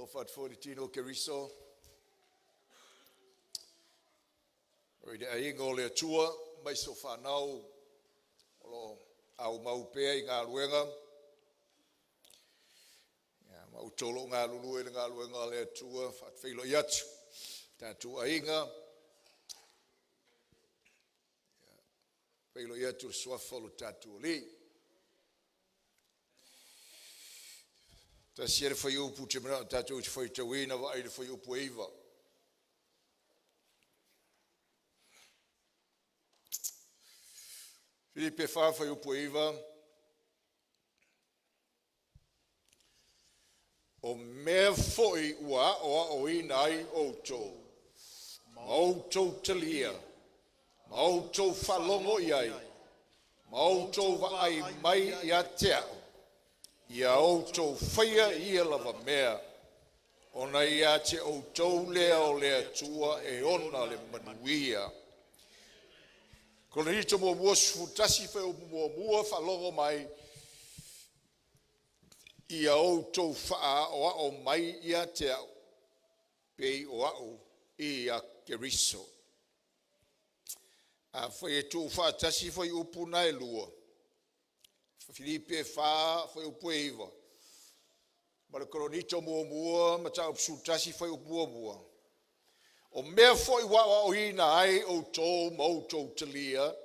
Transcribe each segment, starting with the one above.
Alofa atu foi i le tino o Keriso, i le aiga o le Atua aemaise o fanau o lo o aumau pea i galuega, ma outou o lo o galulue i le galuega a le Atua. E faafeiloai atu i tatou aiga, e faafeiloai atu i le suafa o lo tatou Alii. E tasi lava le fuaiupu ou te manao tatou te faitauina, vaai i le fuaiupu e 9. Filipi e 4 fuaiupu e 9, o mea foi ua aoaoina ai outou, ma outou talia, ma outou faalogo i ai, ma outou vaai mai ia te a'u, ia outou faia ia lava mea, ona ia te outou lea o le Atua e ona le manuia. Korinito muamua 11 fuaiupu 1, Faalogo mai, ia outou faaoao mai ia te a'u pei o a'u ia Keriso. Afai e tuufaatasi fuaiupu na e lua, Filipi e 4 fuaiupu e 9 ma le Korinito muamua mataupu 11 fuaiupu 1, o mea foi ua aoaoina ai outou ma outou talia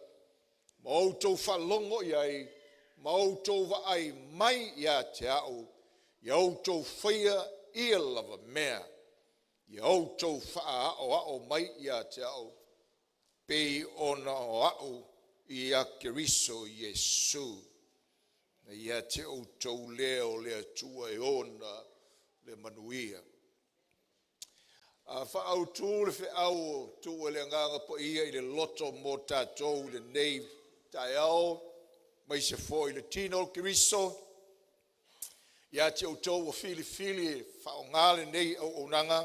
ma outou faalogo i ai ma outou vaai mai ia te a'u, ia outou faia ia lava mea. Ia outou faaoao mai ia te a'u pei ona o a'u ia Keriso Iesu. Na ia te outou lea o le Atua e ona le manuia. A faaautu le feau o tuu e le Agaga Paia i le loto mo tatou i lenei taeao, aemaise foi le tino o Keriso ia te outou ua filifili e faaaoga lenei auaunaga,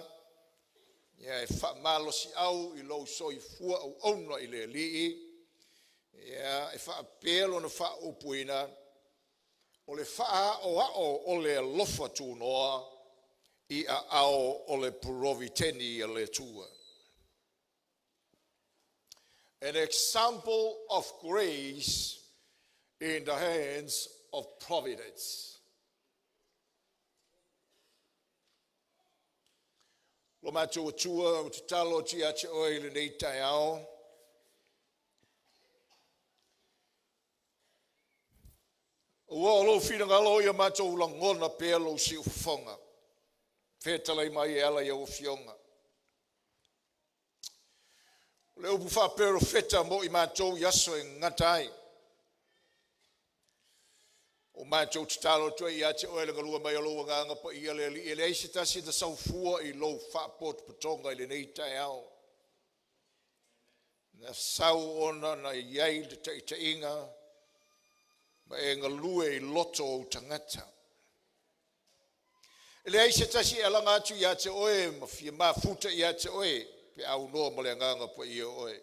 ia e faamalosiau i lou soifua auauna i le Alii, e faapea lona faaupuina, o le faaoao o le alofa tunoa i aao o le Perovitene a le Atua. An example of grace in the hands of providence. Lo matou Atua, ou te tatalo atu ia te oe i lenei taeao, ua o lou finagalo ia matou lagona pea lou siufofoga, fetalai mai e ala i au afioga. O le upu faaperofeta mo i matou i aso e gata ai, ua matou tatalo atu ai ia te oe le galue mai o lou Agaga Paia le Alii, e leai se tasi na saufua i lou faapotopotoga i lenei taeao. Na sau ona na i ai le taitaiga ma e galue i loto o ou tagata. E leai se tasi e alaga atu ia te oe ma fia mafuta ia te oe pe a aunoa ma le Agaga Paia o oe.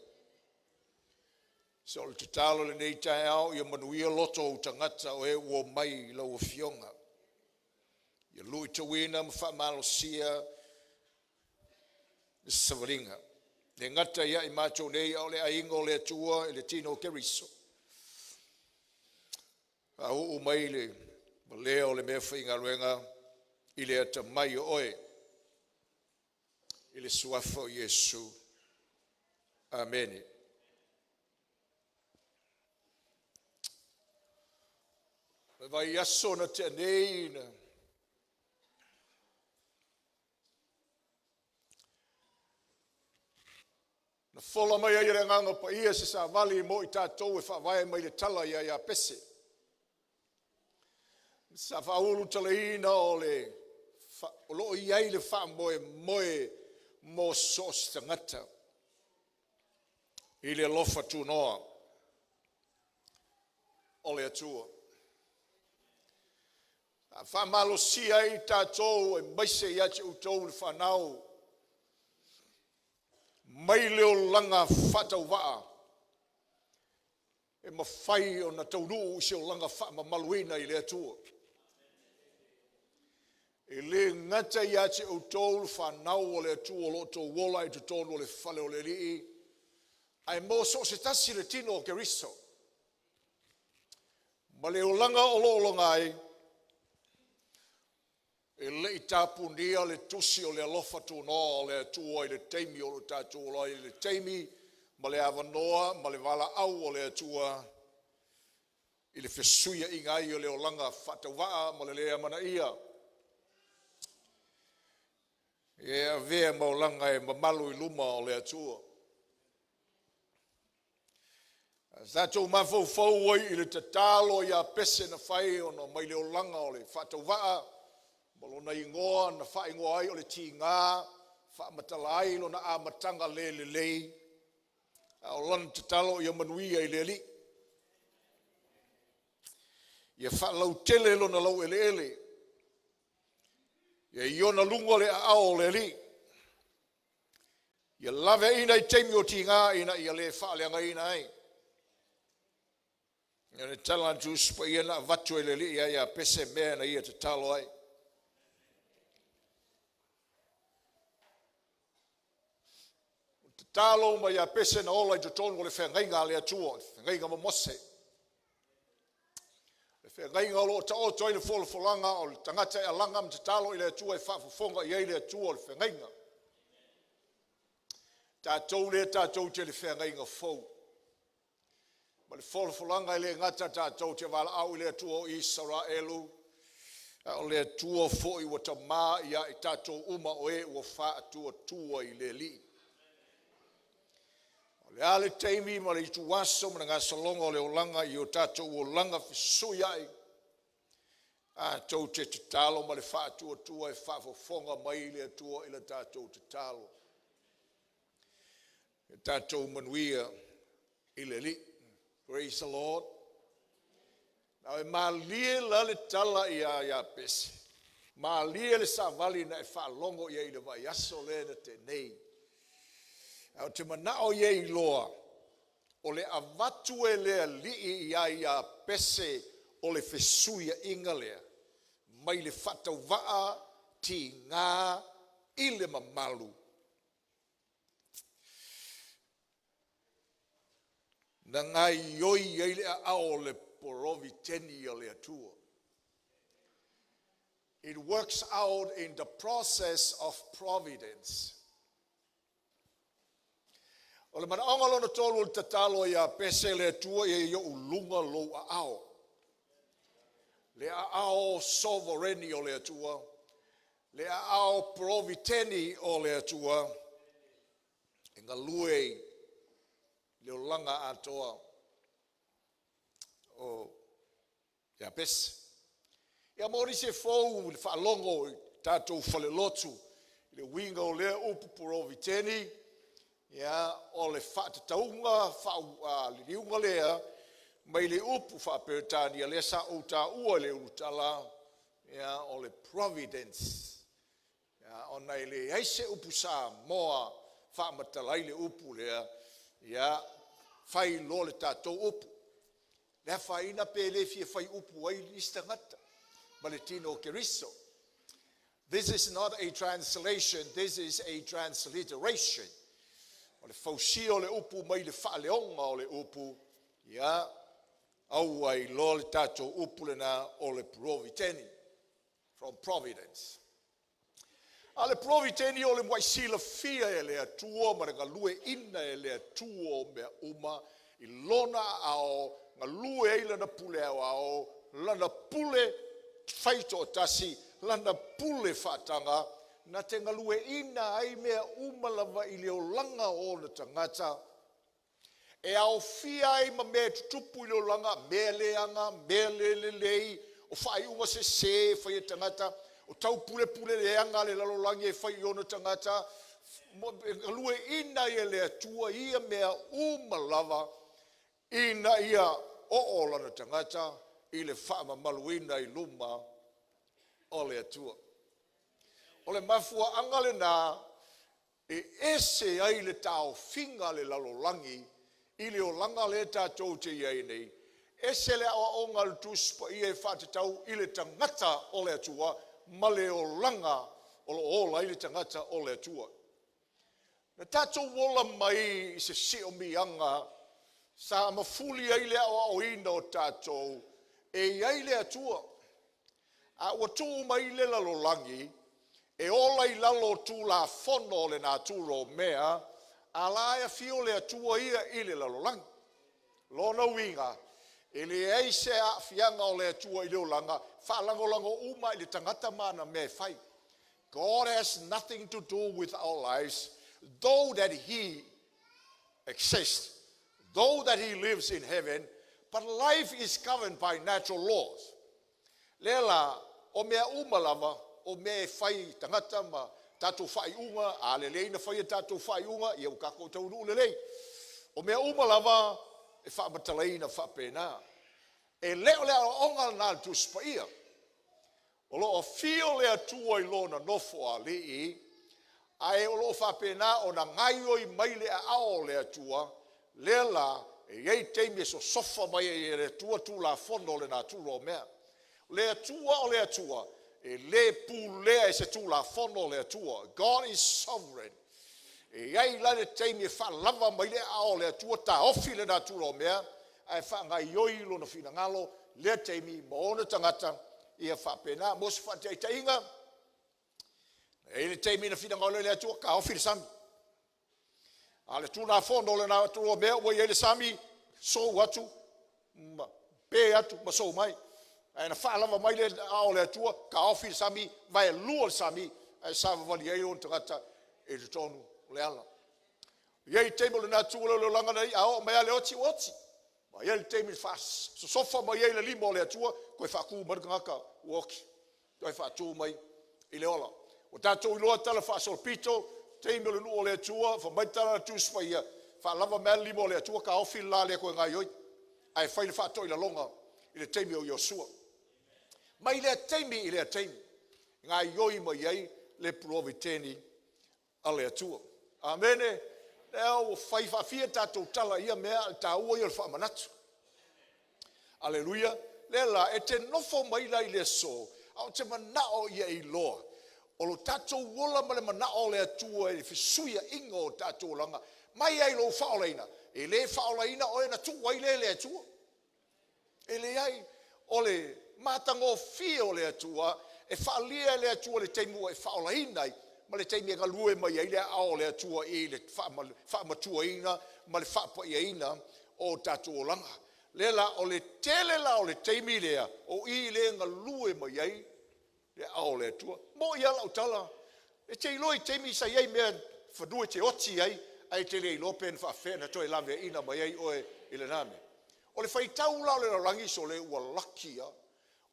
So o le tatalo i lenei taeao ia manuia loto o ou tagata o e ua omai i lau Afioga. Ia luitauina ma faamalosia le savaliga. E le gata ia i matou nei a o le aiga o le Atua i le tino o Keriso. Faauu mai le valea o le meafaigaluega i le atamai o oe i le suafa o Iesu. Amene. O le vaiaso na tea nei na fola mai ai e le Agaga Paia se savali mo i tatou e faavae mai le tala ia Iapese. Sa faaulutalaina o le o lo o i ai le faamoemoe mo so o se tagata i le alofa tunoa o le Atua. A faamalosia ai tatou aemaise ia te outou le fanau mai le olaga faatauvaa e mafai ona taunuu i se olaga faamamaluina i le Atua. E lē gata ia te outou le fanau a le Atua o lo o outou ola i totonu o le fale o le Alii, ae mo so o se tasi le tino o Keriso ma le olaga o lo o olaga ai, e le i tapunia le tusi o le alofa tunoa o le Atua i le taimi o lo o tatou ola ai, i le taimi ma le avanoa ma le valaau a le Atua i le fesuiaiga ai o le olaga faatauvaa ma le le amanaia e avea ma olaga e mamalu i luma o le Atua. A tatou mafaufau ai i le tatalo a Iapese na fai ona mai le olaga o le faatauvaa ma lona igoa na faaigoa ai o le Tiga, faamatala ai lona amataga le lelei, a o lana tatalo ia manuia i le Alii, ia faalautele lona laueleele, ia i ona luga le aao o le Alii, ia laveaiina i taimi o tiga ina ia le faaleagaina ai. O le tala a le Tusi Paia na avatu e le Alii ia Iapese mea na ia tatalo ai. Tatalo uma Iapese na ola i totonu o le feagaiga a le Atua, le feagaiga ma Mose, le feagaiga o lo o taoto ai le folafolaga o le tagata e alaga ma tatalo i le Atua e faafofoga i ai le Atua o le feagaiga. Tatou lea tatou te i le feagaiga fou ma le folafolaga e le gata tatou te valaau i le Atua o Isaraelu, a o le Atua foi ua Tama ia i tatou uma o e ua faatuatua i le Alii. O le a le taimi ma le ituaso ma le gasologa o le olaga i o tatou olaga fesuiai, tatou te tatalo ma le faatuatua e faafofoga mai le Atua i la tatou tatalo. Ia tatou manuia i le Alii. Praise the Lord. Ae malie la le tala ia Iapese, malie le savali na e faalogo i ai i le vaiaso lea na tea nei. Ae ou te manao ia e iloa, o le avatu e le Alii ia Iapese o le fesuiaiga lea mai le faatauvaa tiga i le mamalu na gaioi ai le aao o le poroviteni o le Atua. It works out in the process of providence. O le manaoga lona tolu o le tatalo a Iapese, le Atua ia i ou luga lou aao. Le aao sovereign o le Atua, le aao provideni o le Atua, e galue i le olaga atoa o Iapese. Ia mo nisi e fou i le faalogo i tatou falelotu i le uiga o lea upu poroviteni, ia o le faatatauga faaliliuga lea mai le upu faa-Peretania lea sa ou taua i le ulutala, ia o le providence. Ia, ona e leai se upu Samoa faamatala ai le upu lea, ia fai loa le tatou upu. Le afaina pe le fia fai upu ai isi tagata ma le tino o Keriso. This is not a translation, this is a transliteration. O le fausia o le upu mai le faaleoga o le upu, ia aua iloa le tatou upu lena o le provideni, from providence. A le provideni o le muai silafia e le Atua ma le galueaiina e le Atua o mea uma i lona aao, galue ai lana pule aoao, lana pule faitoatasi, lana pule faataga, na te galueaiina ai mea uma lava i le olaga o ona tagata, e aofia ai ma mea e tutupu i le olaga, mea leaga, mea le lelei, o faaiuga sesē e fai e tagata, o taupulepule leaga a le lalolagi e fai i ona tagata, e galueaiina ai e le Atua ia mea uma lava ina ia oo lana tagata i le faamamaluina i luma o le Atua. O le mafuaaga lena e ese ai le taofiga a le lalolagi i le olaga lea tatou te i ai nei, ese le aoaoga a le Tusi Paia e faatatau i le tagata o le Atua. ma le olaga o lo o ola ai le tagata o le Atua. Na tatou ola mai i se siomiaga sa mafuli ai le aoaoina o tatou e i ai le Atua. A ua tuu mai le lalolagi e ola i lalo o Tulafono o le natura o mea, a la e afio le Atua ia i le lalolagi. Lona uiga, e leai se aafiaga o le Atua i le olaga, faalagolago uma i le tagata ma ana mea e fai. God has nothing to do with our lives, though that He exists, though that He lives in heaven, but life is governed by natural laws. Lea la, o mea uma lava, o mea e fai tagata ma tatou faaiuga, a lelei na faia tatou faaiuga, ia ua tatou taunuu lelei. O mea uma lava e faamatalaina faapena. E le o le aoaoga lena a le Tusi Paia. O lo o afio le Atua i lona nofo alii, ae o lo o faapena ona gaioi mai le aao o le Atua, lea la e i ai taimi e sosofa mai ai e le Atua Tulafono o le natura o mea. O le Atua o le Atua, e le pulea e se Tulafono o le Atua. God is sovereign. E i ai la le taimi e faalava mai le aao o le Atua, taofi le natura o mea, ae faagaioi lona finagalo lea taimi ma ona tagata ia faapena. Mo se faataitaiga, e i ai le taimi na finagalo ai le Atua, taofi le sami. A o le Tulafono o le natura o mea ua i ai le sami, sou atu, ma pe atu, ma sou mai. Ae na faalava mai le aao o le Atua, taofi le sami, vaelua le sami, ae savavali ai ona tagata i totonu o le ala. E i ai taimi o le natura o le olaga nei, a oo mai lava le oti, ua oti. Ma e i ai le taimi e faasosofa mai ai le lima o le Atua, toe faatu mai le tagata ua oti, toe faatu mai i le ola. Ua tatou iloa tala faasolopito, taimi o le nuu o le Atua, fai mai le tala a le Tusi Paia, faalava mai lava le lima o le Atua, taofi le la le toe gaioi, ae fai le faatoilaloga i le taimi o Iosua. Mai lea taimi i lea taimi, gaioi mai ai le perovitene a le Atua. Amene. Lea ua fai faafia tatou tala i ia mea, a o le taua ia o le faamanatu. Aleluia. Lea la, e te nofo mai la i le aso, a o te manao ia e iloa, o lo tatou ola ma le manao o le Atua i le fesuiaiga o tatou olaga, mai lava i lou faaolaina, e le faaolaina oe na tuu ai lea i le Atua. E leai, o le matagofie o le Atua, e faaalia e le Atua le taimi ua e faaolaina ai, ma le taimi e galue mai ai le aao o le Atua i le faamatuaina ma le faapaiaina o tatou olaga. Lea la, o le tele la o le taimi lea, o i le galue mai ai le aao o le Atua. Mo'i lava lau tala, e te iloa i taimi sa i ai mea fanua e te oti ai, ae te le iloa pe na faafefea ona toe laveaiina mai ai oe i lena mea. O le faitau la o le lalolagi, sole ua laki lava.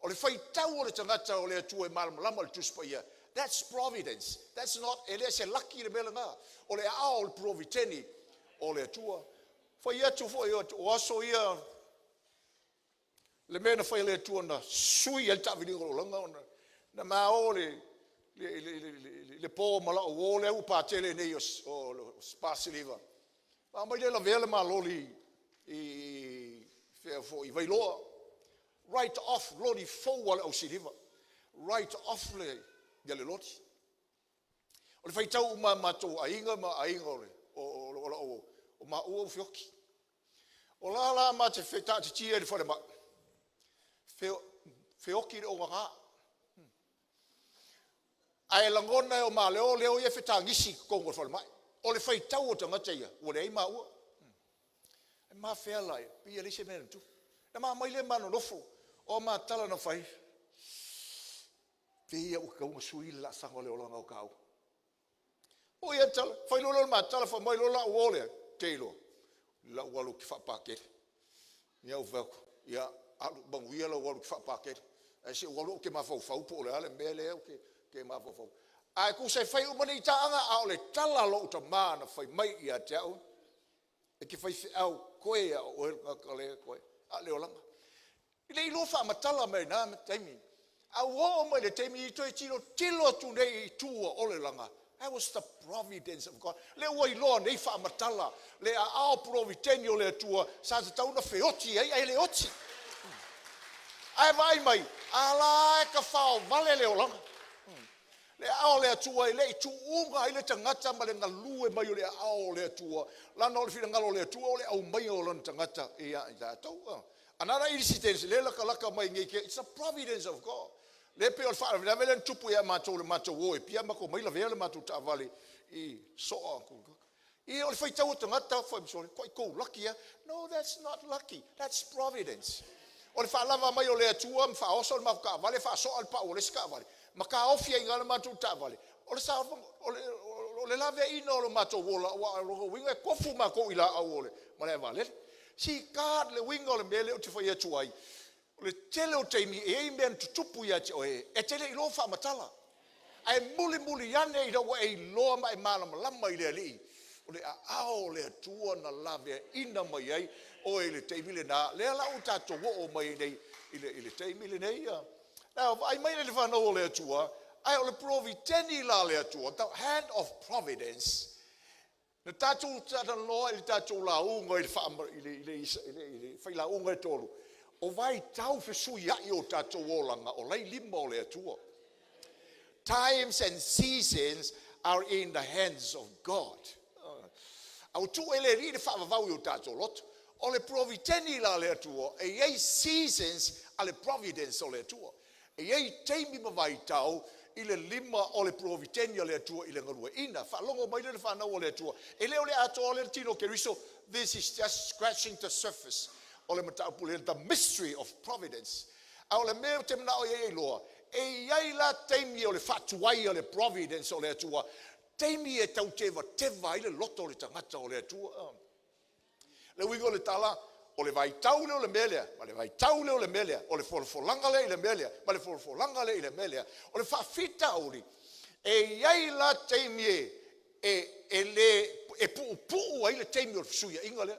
O le faitau o le tagata o le Atua e malamalama i le Tusi Paia, that's providence. That's not, e le se laki le mea lena. O le aao o le provideni o le Atua. Fai atu foi o aso ia, le mea na fai e le Atua na sui ai le taaviliga o lou olaga, ona na ma o le po ma la'u uo lea ua patele nei o Spa Siliva, ma aumai lea lavea le maloli i fea foi i Vailoa, write off loli fou a le au siliva, write off le ia le loli. O le faitau uma a matou aiga ma aiga o le o la'u o maua ua feoti. O la la ma te taatitia i le falemai, feoti le ogaga. Ae lagona e o maleo leo ia fetagisi i totonu o le falemai. O le faitau o tagata ia, ua leai maua. E mafea la ia, pei e leai se mea na tupu. Na ma aumai lea ma nonofo, o matala na fai, pei ia ua tatau ona sui le laasaga o le olaga o tāua. O ia tala, fai loa lea o le matala, fai mai loa lau uo lea, te iloa, lau alu ou te faapakele. Ia ou fai atu, ia alu manuia lau alu ou te faapakele. Ae se i ou alu ou te mafaufau po o le a le mea lea ou te mafaufau. Ae tusa e fai uma nei taaga, a o le tala a lou tamā na fai mai ia te au, e te faifeau koe a o oe le tagata lea koe, a o le olaga. E le iloa faamatala mai na taimi. A ua oo mai le taimi i toe tilotilo atu nei i tua o le olaga, that was the providence of God. Le ua iloa nei faamatala, le aao provideni o le Atua, sa tatau na feoti ai, ae le oti. Ae vaai mai, a la e tafao vale le olaga. Le aao o le Atua e le i tuuga ai le tagata ma le galue mai o le aao o le Atua, leaga o le finagalo o le Atua o le aumaia o lona tagata ia i tatou. Another incident lea latalata mai nei, it's a providence of God. Le pei o le faalavelave lea na tupu ia matou, le matou o e pia matou mai lavea le matou taavale i soa. Ia, o le faitau o tagata, fai tou lucky. No, that's not lucky. That's providence. O le faalava mai o le Atua ma faaoso le matou taavale, faasoa le pau o le isi taavale, ma taofi ai le matou taavale. O le sa o le laveaiina o le matou ola, ua lona uiga e tofu matou i laau o le malae vaalele. See God, le uiga o le mea lea ou te fai atu ai, o le tele o taimi e i ai mea na tutupu ia te oe, e te le iloa faamatala. Ae mulimuli ane ina ua e iloa ma e malamalama i le Alii, o le aao o le Atua na laveaiina mai ai oe i le taimi lena. Lea la ua tatou oo mai nei i le taimi lenei. Now, vaai mai le fanau o le Atua, ae o le provideni la le Atua, the hand of providence, na tatou talanoa i le tatou lauga i le failauga e tolu, o vaitau fesuiai o tatou olaga, o lai lima o le Atua. Times and seasons are in the hands of God. Au tuu e le Alii le faavavau i o tatou loto. O le provideni la le Atua, e i ai seasons a le providence o le Atua. E i ai taimi ma vaitau i le lima o le provideni o le Atua i le galueaiina. Faalogo mai le fanau o le Atua. E le o le atoa le tino Keriso. This is just scratching the surface. O le mataupu le the mystery of providence. A o le mea o te manao i ai loa, e i ai la taimi o le faatuai o le providence o le Atua, taimi e tau tevateva ai le loto o le tagata o le Atua. Le uiga o le tala, o le vaitau lea o le mea lea, ma le vaitau lea o le mea lea, o le folafolaga lea i le mea lea, ma le folafolaga lea i le mea lea, o le faafitauli, e i ai la taimi e le e puupuu ai le taimi o le fesuiaiga lea.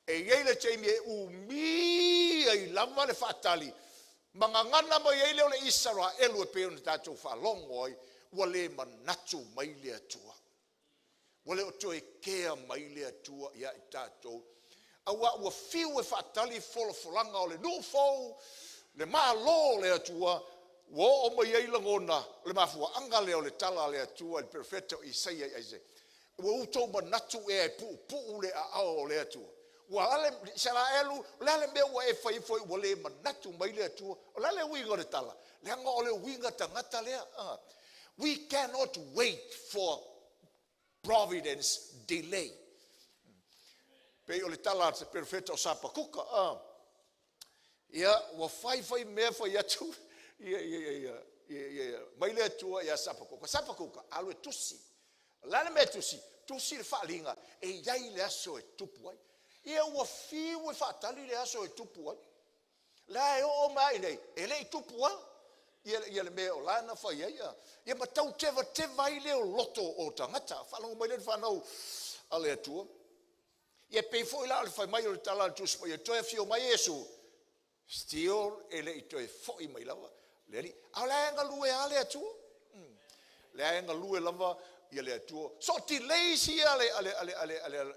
E i ai le taimi e umi ai lava le faatali, ma gagana mai ai lea o le Isaraelu e pei ona tatou faalogo ai, ua le manatu mai le Atua. Ua le o toe kea mai le Atua ia i tatou. Aua ua fiu e faatali folafolaga o le nuu fou, le malo o le Atua, ua oo mai ai lagona o le mafuaaga lea o le tala a le Atua i le perofeta o Isaia i Isaia. Ua outou manatu ea e puupuu le aao o le Atua. Ua ale Isaraelu, o le a le mea ua e fai foi ua le manatu mai le Atua. O le a le uiga o le tala? Leaga o le uiga tagata lea. We cannot wait for providence delay. Pei o le tala a se perofeta o Sapakuka. Ia, ua fai fai mea fai atu, ia, ia, ia, ia, ia, ia, mai le Atua ia Sapakuka. Sapakuka, alu e tusi. O le a le mea tusi? Tusi le faaliga, e iai le aso e tupu ai. Ia ua fiu e faatali le aso e tupu ai. La e oo mai nei, e le i tupu a. Ia, ia le mea o la na fai ai. Ia, ia ma tau tevateva ai le o loto o tagata. Faalogo mai le fanau a le Atua. Ia pei foi la o le fai mai o le tala a le Tusi Paia, toe afio mai Iesu, still e le i toe foi mai lava le Alii. A o la e galue a le Atua. Le e galue lava ia le Atua. So delays ia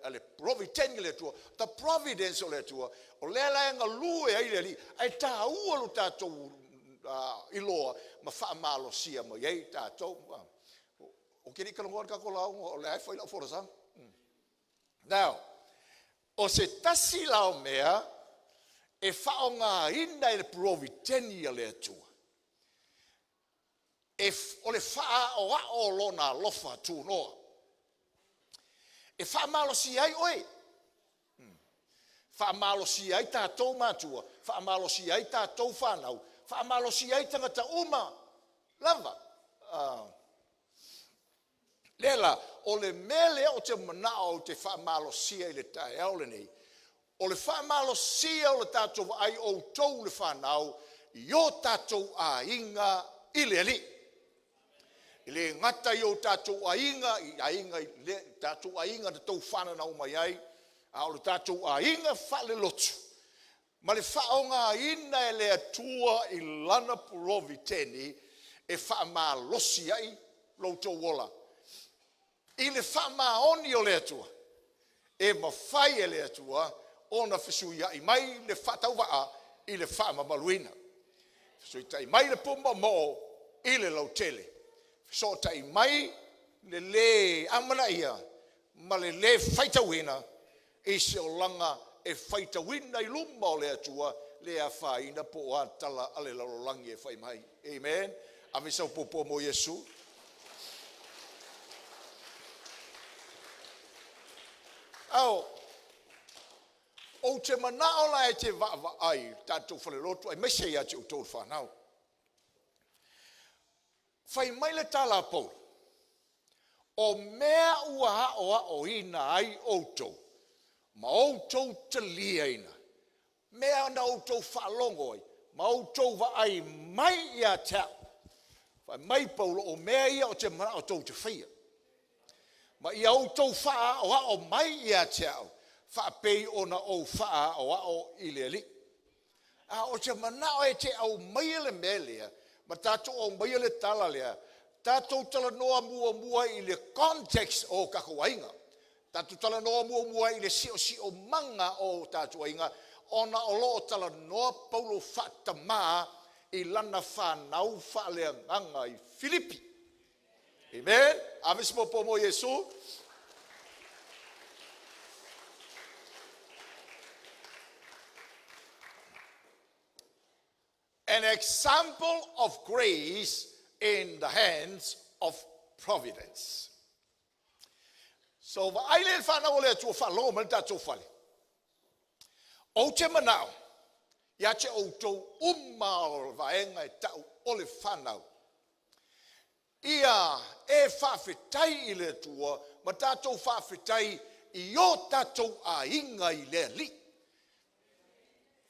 ale providence le Atua. The providence o le Atua. O lea la e galue ai le Alii. Ae tāua lo tatou iloa ma faamalosia mai ai tatou. O ke li kalongoa le tatou lauga, o le ai fai lau folasaga. Now, o se tasi lao mea e faaaogaina e le provideni a le Atua. E, o le faaoao o lona alofa tunoa. E faamalosia ai oe. Faamalosia ai tatou matua, faamalosia ai tatou fanau, faamalosia ai tagata uma lava. Lea la, o le mea lea o te manao o te faamalosia i le taeao lenei, o le faamalosia o le tatou vaai outou le fanau i o tatou aiga i le Alii. E le gata i o tatou aiga, i aiga i le tatou aiga na tou fananau mai ai, a o le tatou aiga faalelotu, ma le faaaogaina e le Atua i lana provideni e faamalosi ai lo outou ola. I le faamaoni o le Atua, e mafai e le Atua ona fesuiai mai le faatauvaa i le faamamaluina. Fesuitai mai le pumoomoo i le lautele. Fesootai mai le lē amanaia ma le lē faitauina i se olaga e faitauina i luma o le Atua, le afaina po o a tala a le lalolagi e fai mai. Amen. Ave sau puapua mo Iesu. Ao, ou te manao la e te vaavaai i tatou falelotu aemaise ia te outou le fanau. Fai mai le tala a Paulo, o mea ua aoaoina ai outou ma outou taliaina, mea na outou faalogo ai ma outou vaai mai ia te au. Fai mai Paulo, o mea ia ou te manao tou te faia, ma ia outou faaoao mai ia te au, faapei ona ou faaoao i le Alii. A ou te manao e te aumaia le mea lea, ma tatou aumaia le tala lea, tatou talanoa muamua i le context o tatou aiga. Tatou talanoa muamua i le siosiomaga o tatou aiga, ona o lo o talanoa Paulo faatamā i lana fanau faaleagaga i Filipi. Amen. Ave se popo mo Iesu. An example of grace in the hands of providence. So vaai le whanau o le Atua whaalogo mai le tatou fale. Ou te manao, ia te outou uma o vaega e tau o le whanau. Ia e faafetai i le Atua ma tatou faafetai i o tatou aiga i le Alii.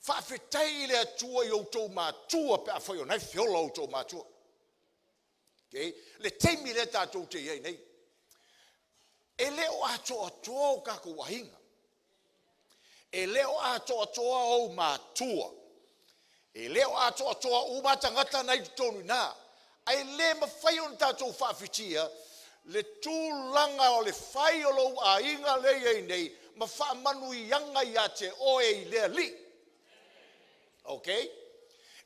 Faafetai i le Atua i outou matua pe afai o na e feola outou matua. Okay? Le taimi lea tatou te iai nei, e le o atoatoa o tatou aiga. E le o atoatoa ou matua. E le o atoatoa uma tagata na i totonu i ina. Ae le mafai ona tatou faafitia le tulaga o le fai o lou aiga lea i ai nei ma faamanuiaga ia te oe i le Alii. Okay?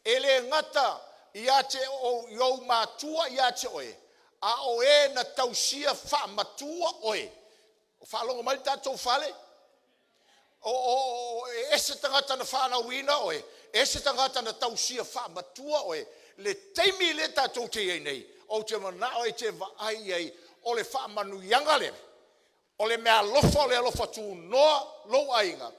E le gata ia te ou, i ou matua ia te oe, a o e na tausia faamatua oe. O faalogo mai le tatou fale, o e ese tagata na whanauina oe, ese tagata na tausia faamatua oe. Le taimi le tatou te iai nei, ou te manao e te vaai ai o le faamanuiaga lea, o le mea alofa o le alofa tunoa lou aiga,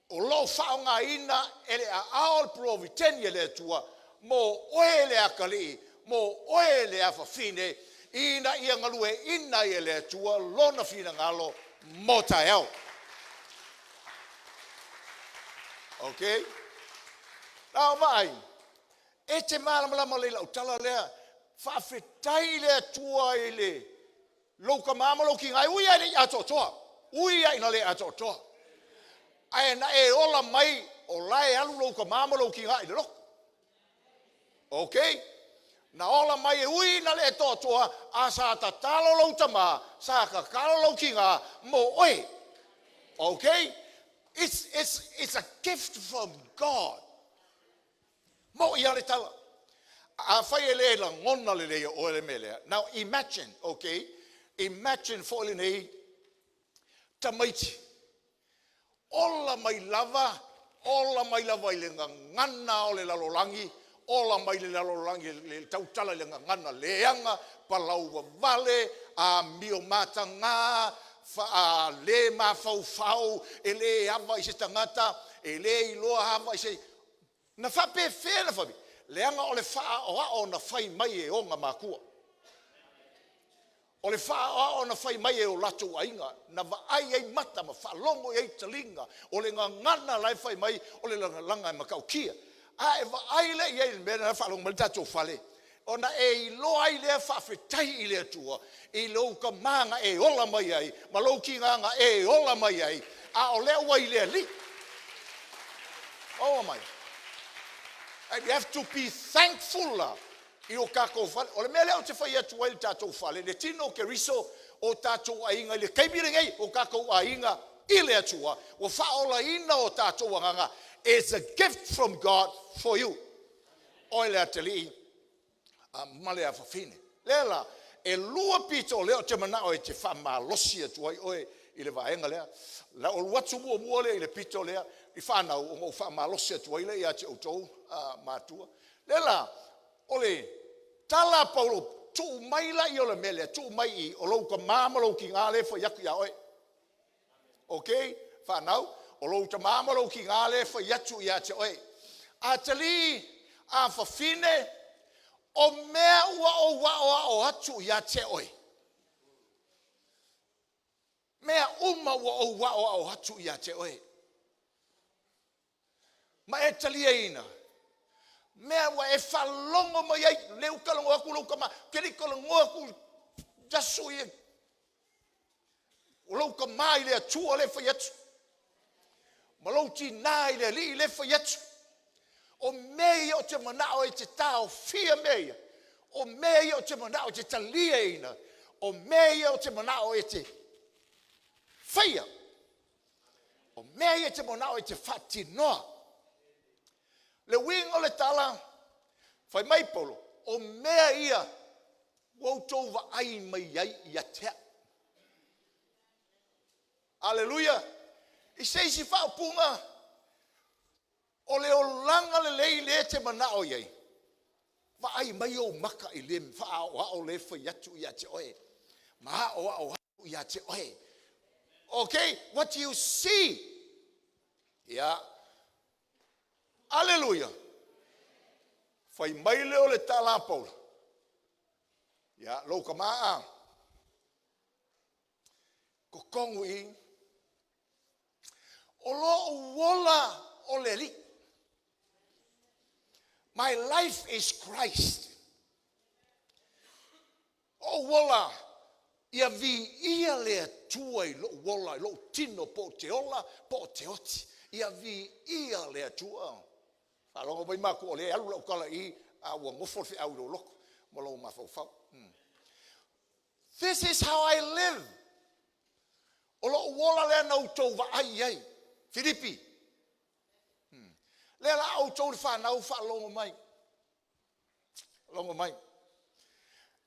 o loo faaaogaina e le aao o le provideni e le Atua mo oe le atalii, mo oe le afafine, ina ia galueaiina ai e le Atua lona finagalo mo taeao. Okay? Na o vaai, e te malamalama lelei i lau tala lea, faafetai i le Atua i le lou tamā ma lou tinā, e ui lava e le i atoatoa, ui lava ina le atoatoa, ae na e ola mai o la e alu lou tamā ma lou tinā i le lotu. Okay? Na ola mai e ui ina le toatoa, a sa tatalo lou tamā, sa tatalo lou tinā mo oe. Okay? It's a gift from God. Mo ia le tala. Afai e le lagona lelei o oe le mea lea. Now imagine, okay? Imagine foi lenei tamaiti. Ola mai lava, ola mai lava i le gagana o le lalolagi, ola mai le lalolagi le tautala i le gagana leaga, palau vavale, amio mataga, le mafaufau, e le ava i se tagata, e le iloa ava i se... Na faapefea na faapea, leaga o le faaoao na fai mai e ona matua. O le faaoao na fai mai e o latou aiga, na vaai ai mata ma faalogo ai taliga, o le gagana la e fai mai, o le lagalaga e matautia. A e vaai le i ai i le mea na faalogo mai le tatou fale, ona e iloa ai lea faafetai i le Atua, i lou tamā na e ola mai ai, ma lou tinā na e ola mai ai, a o lea ua i le Alii. Oh my. And you have to be thankful la i o tatou fale. O le mea lea ou te fai atu ai i le tatou fale, le tino o Keriso o tatou aiga i le taimi lenei, o tatou aiga i le Atua, ua faaolaina o tatou agaga. It's a gift from God for you. Oe le atalii ma le afafine. Lea la, e lua pito o lea ou te manao e te faamalosi atu ai oe i le vaega lea. Na ou alu atu muamua lea i le pito lea i fanau ona ou faamalosi atu ai lea ia te outou matua. Lea la, o le tala a Paulo, tuu mai laia o le mea lea, tuu mai i o lou tama ma lou tina lea e fai atu ia oe. Ok, fanau, o lou tama ma lou tina lea e fai atu ia te oe. Atalii, afafine, o mea ua ou aoao atu ia te oe. Mea uma ua ou aoao atu ia te oe. Ma e taliaina mea ua e faalogo mai ai, lea ua talanoa atu lou tama, ou te le i talanoa atu i aso ia, o lou tama i le Atua lea e fai atu, ma lou tina i le Alii lea e fai atu. O mea ia ou te manao e te taofia mea ia, o mea ia ou te manao e te taliaina, o mea ia ou te manao e te faia, o mea ia e te manao e te faatinoa. Le uiga o le tala, fai mai Paulo, o mea ia ua outou vaai mai ai ia te au. Aleluia! I se isi faaupuga, o le olaga lelei lea e te manao i ai, vaai mai ou maka i le faaoao lea e fai atu ia te oe, ma aoao atu ia te oe. Okay, what you see. Yeah. Aleluia. Fai mai lea o le tala a Paulo. Ia, lou tama a. Totonu i o lou ola o le Alii. My life is Christ. O ou ola, ia viia le Atua i lou ola, i lou tino, po o te ola, po o te oti. Ia viia le Atua. Faalogo mai matua, o lea e alu lau tala i i, a ua nofo le feau i lou loto ma lou mafaufau. This is how I live. O lou ola lea na outou vaai i ai. Filipi. Lea la outou le fanau faalogo mai. Logo mai.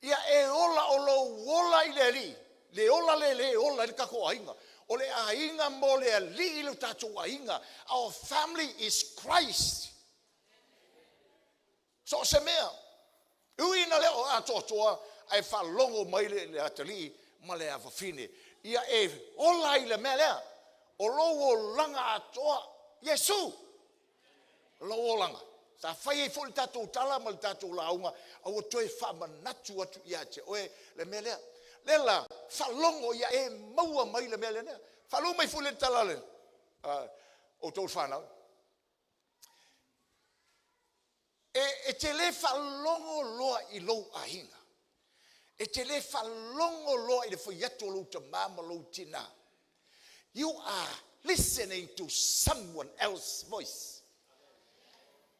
Ia e ola o lou ola i le Alii. Le ola le le ola i le tatou aiga. O le aiga mo le Alii le tatou aiga. Our family is Christ. So o se mea. Ui ina le o atoatoa ae faalogo mai le atalii ma le afafine. Ia e ola i le mea lea. O lou olaga atoa. Iesu. Lou olaga. Sa fai ai foi le tatou tala ma le tatou lauga, a ua toe faamanatu atu ia te oe le mea lea. Lea la, faalogo ia e maua mai le mea lea. Faalogo mai foi le tala le outou fanau. E te le faalogo loa i lou aiga. E te le faalogo loa i le fai atu o lou tama ma lou tina. You are listening to someone else's voice.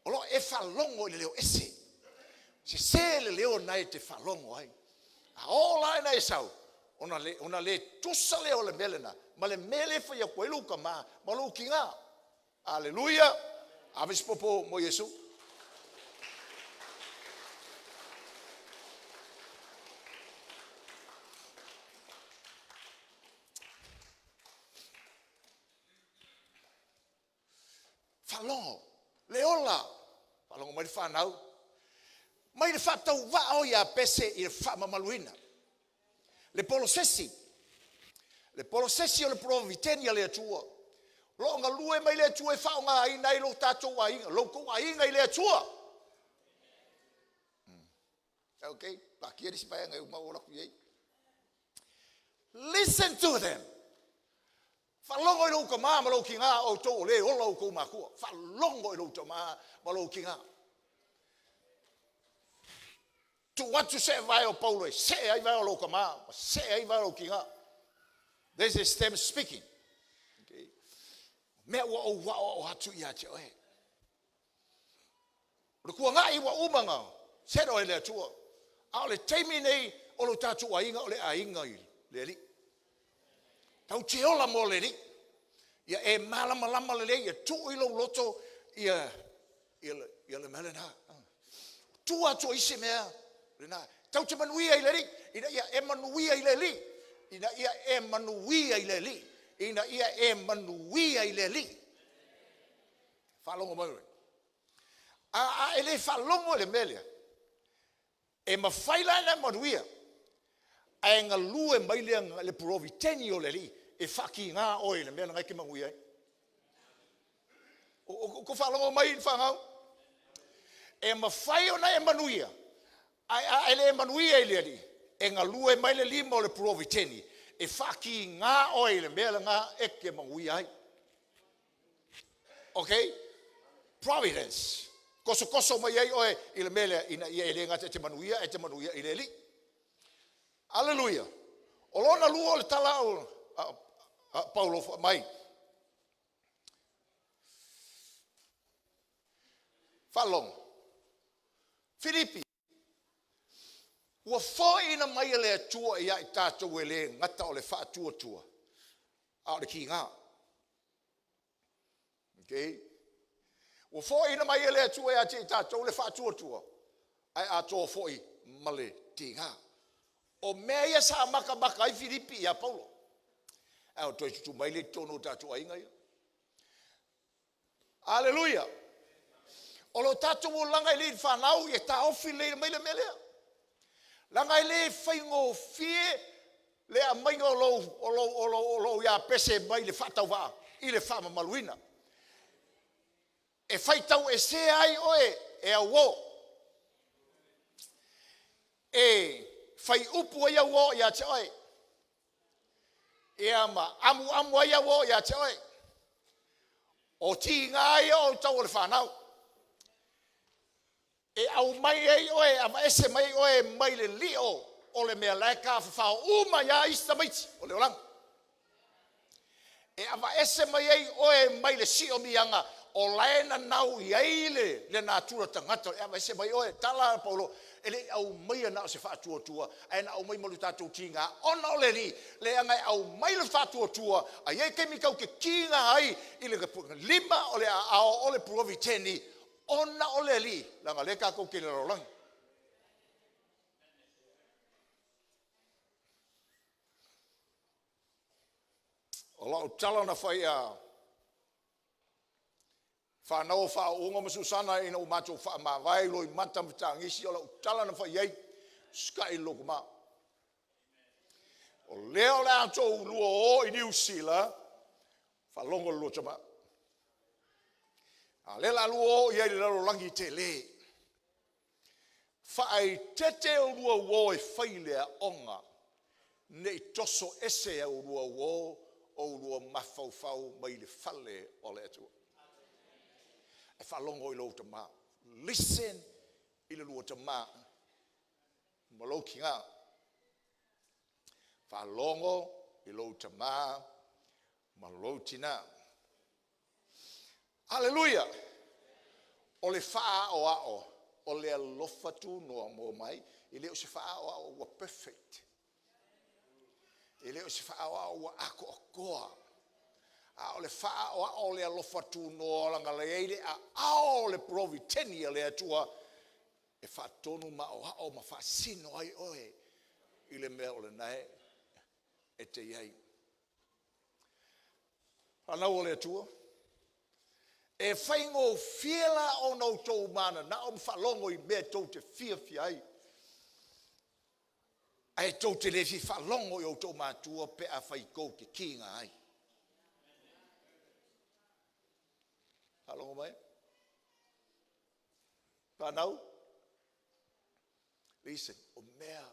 O lo e faalogo i le leo ese. Se se le leo na e te faalogo ai. A o la e na e sau, ona le tusa lea o le mea lena, ma le mea le fai atu ai lou tama ma lou tina. Aleluia! Ave se popo mo Iesu. Faalogo, le ola, faalogo mai le fanau, mai le faatauvaa o ia Pese i le faamamaluina. Le polosesi, le polosesi o le provideni a le Atua. Lo o galue mai le Atua e faaaogaina ai lo tatou aiga, lo tou aiga i le Atua. Ok, pakia le isi vaega e uma o atu i ai. Listen to them. Faalogo i lou tama ma lou tina o outou o le ola outou matua. Faalogo i lou tama ma lou tina. Tuu atu se vae o Paulo e see ai vae o lou tama, ma see ai vae o lou tina. This is them speaking. Okay. Mea ua ou aoao atu ia te oe. O le kuangai ua uma na sero e le Atua. A o le taimi nei o lo tatou aiga o le aiga i le Alii. Tau te ola mo le Alii. Ia e malamalama lelei, ia tuu i lou loto ia le mea lena. Tua atu o isi mea lena. Tau te manuia i le Alii, ina ia e manuia i le Alii, ina ia e manuia i le Alii, ina ia e manuia i le Alii. Faalogo mai oe. A e le faalogo i le mea lea, e mafai la ona e manuia, ae galue mai le puloviteni o le Alii e faatiga oe i le mea lena e te manuia ai. O tou faalogo mai le fanau? E mafai ona e manuia, ae a e le manuia i le Alii, e galue mai le lima o le puloviteni e faatiga oe i le mea lena e te manuia ai. Ok? Providence. Tosotoso mai ai oe i le mea lea, ina ia e le gata e te manuia, ae te manuia i le Alii. Aleluia. O lona lua o le tala a Paulo fai mai. Faalogo. Filipi, ua foaiina mai e le Atua ia i tatou e le gata o le faatuatua, a o le tiga. Okay? Ua foaiina mai e le Atua ia te i tatou le faatuatua, ae atoa foi ma le tiga. O mea ia sa matamata ai Filipi ia Paulo. Ae o toe tutu mai le totonu o tatou aiga ia. Aleluia. O lo tatou olaga i le fanau e taofi lelei mai le mea lea. Leaga e le faigofie le aumaiga o lou iapese mai le faatauvaa i le faamamaluina. E faitau esea ai oe e auo. E fai upu ai auo ia te oe. Ia ma amuamu ai auo ia te oe. O tiga ia o tau o le fanau. E aumai ai oe, avaese mai oe mai le lio o le mea la e tafafao uma ia isi tamaiti o le olaga. E avaese mai ai oe mai le siomiaga o la e nanau i ai le natura tagata. E avaese mai oe, tala a Paulo, e le i aumaia na o se faatuatua, ae na aumai ma le tatou tiga ona o le Alii, leaga e aumai le faatuatua, a i ai taimi tau te tiga ai i le lima o le aao o le puloviteni ona o le Alii, leaga lea tatou te i le lalolagi. O lau tala na fai a whanau o whaonga ma Susana ina o mātou whaamavae loi mata ma tangisi o lau tala na fai ai sky loko ma. O lea o le ato ulua o i Niu Sila, whalongo lua tama. A le la lua o i ai le lalolagi te le. Whaai tete o lua uo e whailea onga, nei toso ese au lua uo o lua mafaufau mai le fale o le Atua. E whalongo i lou tama. Listen i le lua tama. Ma lou kinga. Whalongo i lou tama ma lou tina. Hallelujah. O le whaao ao, o le alofa tu noa mō mai, e le o se whaao ao ua perfect. E le o se whaao ao ua ako akoa. A o le whaao ao le alofa tu noa langa le eile a ao le proviteni a le Atua e whaatonu ma o ao ma whaasino ai oe i le mea o le nae e te iai. Whanau o le Atua, e whaingo fiela o nau tō mana, na o mwhalongo i mea tō te fia fia ai. Ai tō te le fi whalongo i o tō mātua pe a whai kō te kinga ai. Whalongo mai? Whanau? Listen, o mea,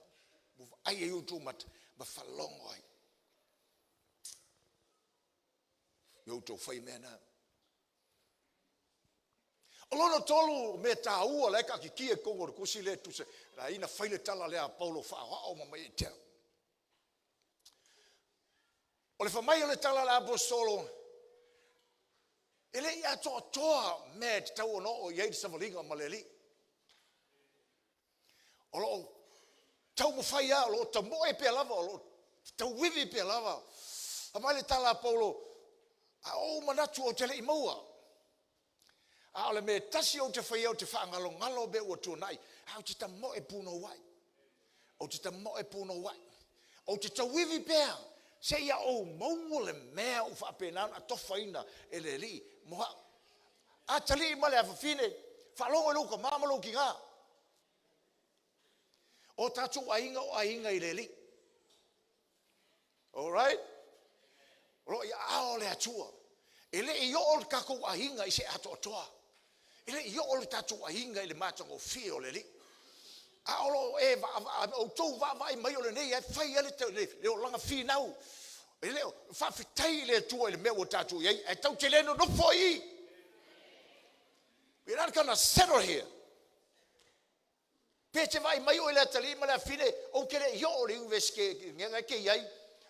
ai ai o tō mata, ma whalongo ai. I o tō whai mea nā. O lono tolu me tāua le ka ki e kongo le kusi le tuse. La ina whaile tala lea Paulo whaoao ma mai e teo. O le whamai o le tala le apostolo, e le i atoa toa mea te tau ono o iei savalinga ma le li. O loo tau mawhai a, o loo tamoe pea lava, o loo tau wiwi pea lava. A mai le tala a Paulo, a o manatu o te le i maua. A o le mea tasi o te whai o te whaangalongalo me ua tuanai, a o te tamoe puno wai. Ou te tamoe punouai. Ou te tauivi pea seia ou maua le mea ua faapena ona atofaina e le Alii mo au. Atalii ma le afafine, faalogo i lou tama ma lou tina. O tatou aiga o aiga i le Alii. All right? O lo o i aao o le Atua. E le i oo le tatou aiga i se atoatoa. E le i oo le tatou aiga i le matagofie o le Alii. A o lo o e outou vaavaai mai o lenei e fai le le olaga finau. E le o faafetai i le Atua i le mea ua tatou i ai, ae tatou te le nonofo i i. We're not gonna settle here. Pe te vaai mai oe i le atalii ma le afafine, ou te le i oo i le Iunivesite i le mea na e te i ai,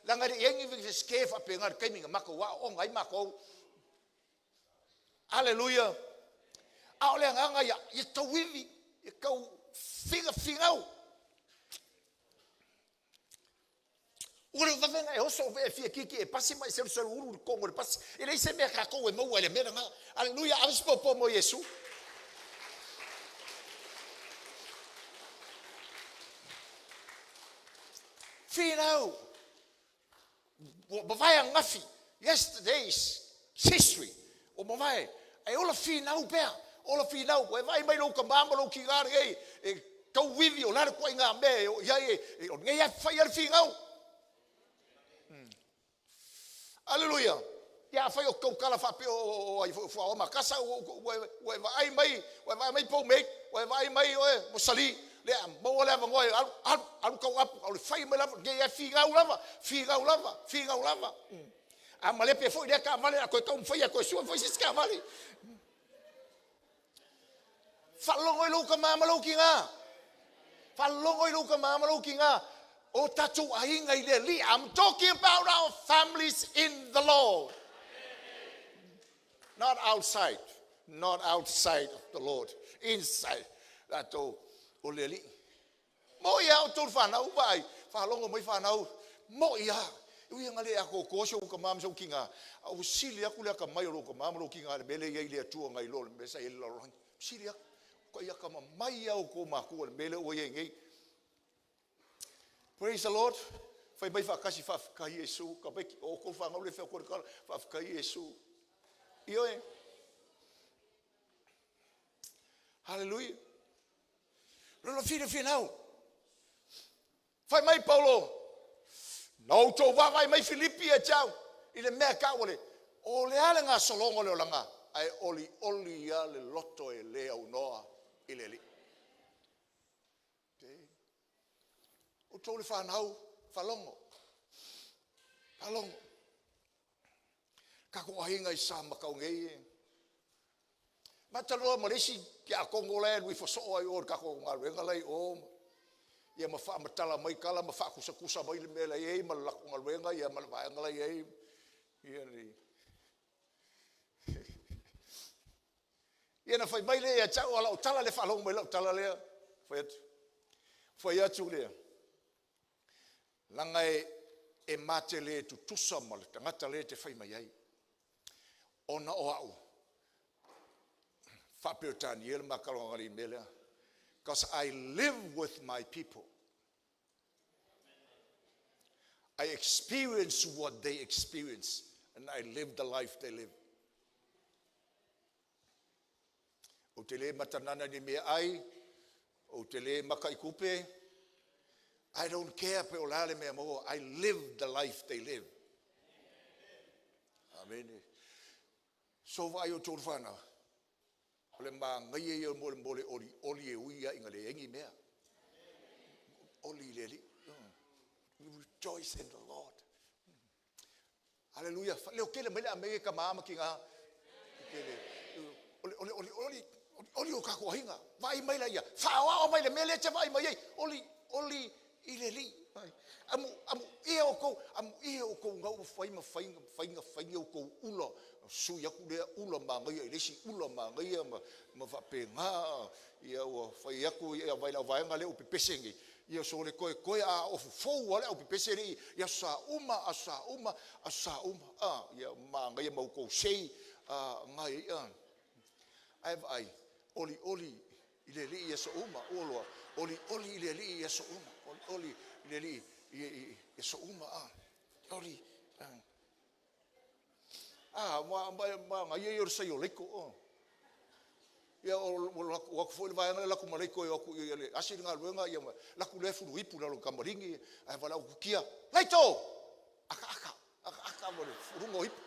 leaga e le i i ai ni Iunivesite faapena i le taimi na matou aooga ai matou. Aleluia. A o le agaga ia, ia tauivi, ia tau finafinau. Ua le vave ona e oso e fia tietie e pasi ma e seluselu ulu i totonu o le pasi. E leai se mea tatou e maua i le mea lena. Aleluia, ave se popo mo Iesu. Finau. Ua mavae ananafi. Yesterday's history. Ua mavae. Ae ola finau pea. Ola finau. Ua e vaai mai lou tama ma lou tina lenei e tauivi o le a le ituaiga mea e oo i ai, o lenei lava e fai lava le finau. Aleluia. Ia afai o tautala faapea o ai foi o Fuaoa Makasa, ua e vaai mai, ua e vaai mai Poumate, ua e vaai mai oe Mosali, lea maua le avanoa e alu, alu, alu tau apu, o le fai mai lava, nei e finau lava, finau lava, finau lava. A malepe foi lea taavale, a toe taumafai a toe sue foi se isi taavale. Faalogo i lou tama ma lou tina. Faalogo i lou tama ma lou tina. O tatou aiga i le Alii. I'm talking about our families in the Lord. Not outside. Not outside of the Lord. Inside. Tatou o le Alii. Mo'i a outou whanau, vaai, faalogo mai whanau, mo'i a. E ui ina le atoatoa si ou tama ma si ou tina, a ua sili atu le atamai o lou tama ma lou tina i le mea lea e i ai le Atua nai lo le mea sa i ai le lalolagi. Sili atu. Ua atamamai lava outou matua i le mea lea ua i ai nei. Praise the Lord. Fai mai faatasi, faafetai Iesu. Tamaiti, o outou fanau le fai atu le tala, faafetai Iesu. Ioe. Hallelujah. Lona finafinau. Fai mai Paulo, na outou vaavaai mai Filipi ia te au, i le mea tau o le, o le a le gasologa o le olaga, ae olioli lava le loto e le aunoa i le Alii. Outou le fanau, faalogo, faalogo. Tatou aiga i sa matau nei e. Mataloa ma le isi tiakono la e alu ifo soo ai o le tatou galuega la i o. Ia ma faamatala mai tala ma faatusatusa mai le mea la i ai ma le latou galuega ia ma le vaega la i ai. Ia le Ia na fai mai lea ia te au, a lau tala le faalogo mai lau tala lea. Fai atu. Fai atu lea. Leaga e ma te le tutusa ma le tagata lea e te fai mai ai. Ona o au, faa-Peretania le ma talanoaga i le mea lea. Because I live with my people. I experience what they experience and I live the life they live. Ou te le matanana i ni mea ai, ou te le maka i tupe. I don't care pe o le a le mea maua. I live the life they live. Amen. So vaai outou le whanau. O le manaia ia mo le mo le oli oli e ui ia ina leai ni mea. Oli i le Alii. We rejoice in the Lord. Hallelujah. Leo tele mai le amene tama ma tina. Tele. O le, o le, o le, oli, oli o kākou aiga. Vaai mai la ia. Whaaoao mai le mea lea te vaai mai ai. Oli, oli i le Alii. Amu, amu ia o kou, amu ia o kou ngau whai ma whainga, whainga, whainga o kou ula. Sui aku lea ula manaia i le isi ula manaia ma, ma faapena. Ia ua fai atu ia vai lau vaega lea ua pepese nei. Ia so le koekoe a ofu fou lava le au pepese nei i aso sa uma, aso sa uma, aso sa uma. A, ia manaia ma outou sei, a, ngai, a. Ae vaai, olioli. I le Alii i aso uma, ua loa, olioli i le Alii i aso uma, olioli i le Alii i aso uma, oli. Ma ia ia o le saio leiko o. Ia o atu foi le vaega le laku ma leiko e o atu i le asi le galuega ia laku le fulu ipu lalo kamaligi ae vala au kukia. Leito! Aka aka aka aka mo le fuluga o ipu.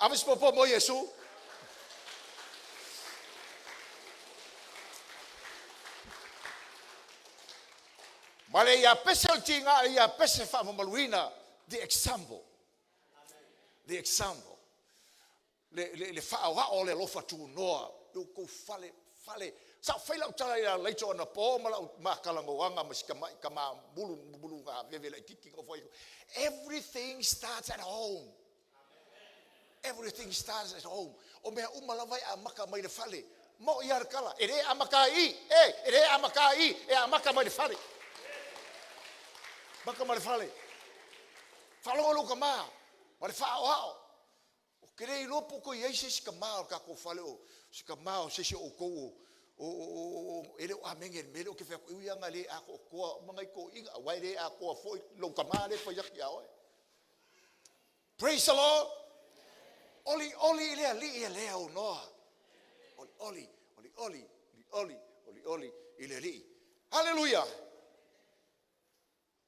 Ave se popo mo Iesu. Ma le ia pese o le tiga ia pese faamamaluina, the example. The example. Le faaoao o le alofa tunoa i outou fale fale. Sa fai lau tala ia laito ona po ma lau matalanoaga ma si tamai tama mulu mulu ga veve laititi na fai. Everything starts at home. Everything starts at home. O mea uma lava e amata mai le fale. Mo ia le tala, e le amata i, e le amata i, e amata mai le fale. Maka mai le fale. Faalogo lou tama, ma le faaoao. O te le iloa po o toe i ai se isi tama o le tatou fale o se tama o se isi o outou o e le o amene i le mea lea ou te fai atu, e ui lava ina le atoatoa uma nai toeaiina, aua e le atoa foi lou tama lea e fai atu ia oe. Praise the Lord. Oli oli i le Alii e le aunoa. Oli oli, oli oli, oli oli, oli oli i le Alii. Hallelujah.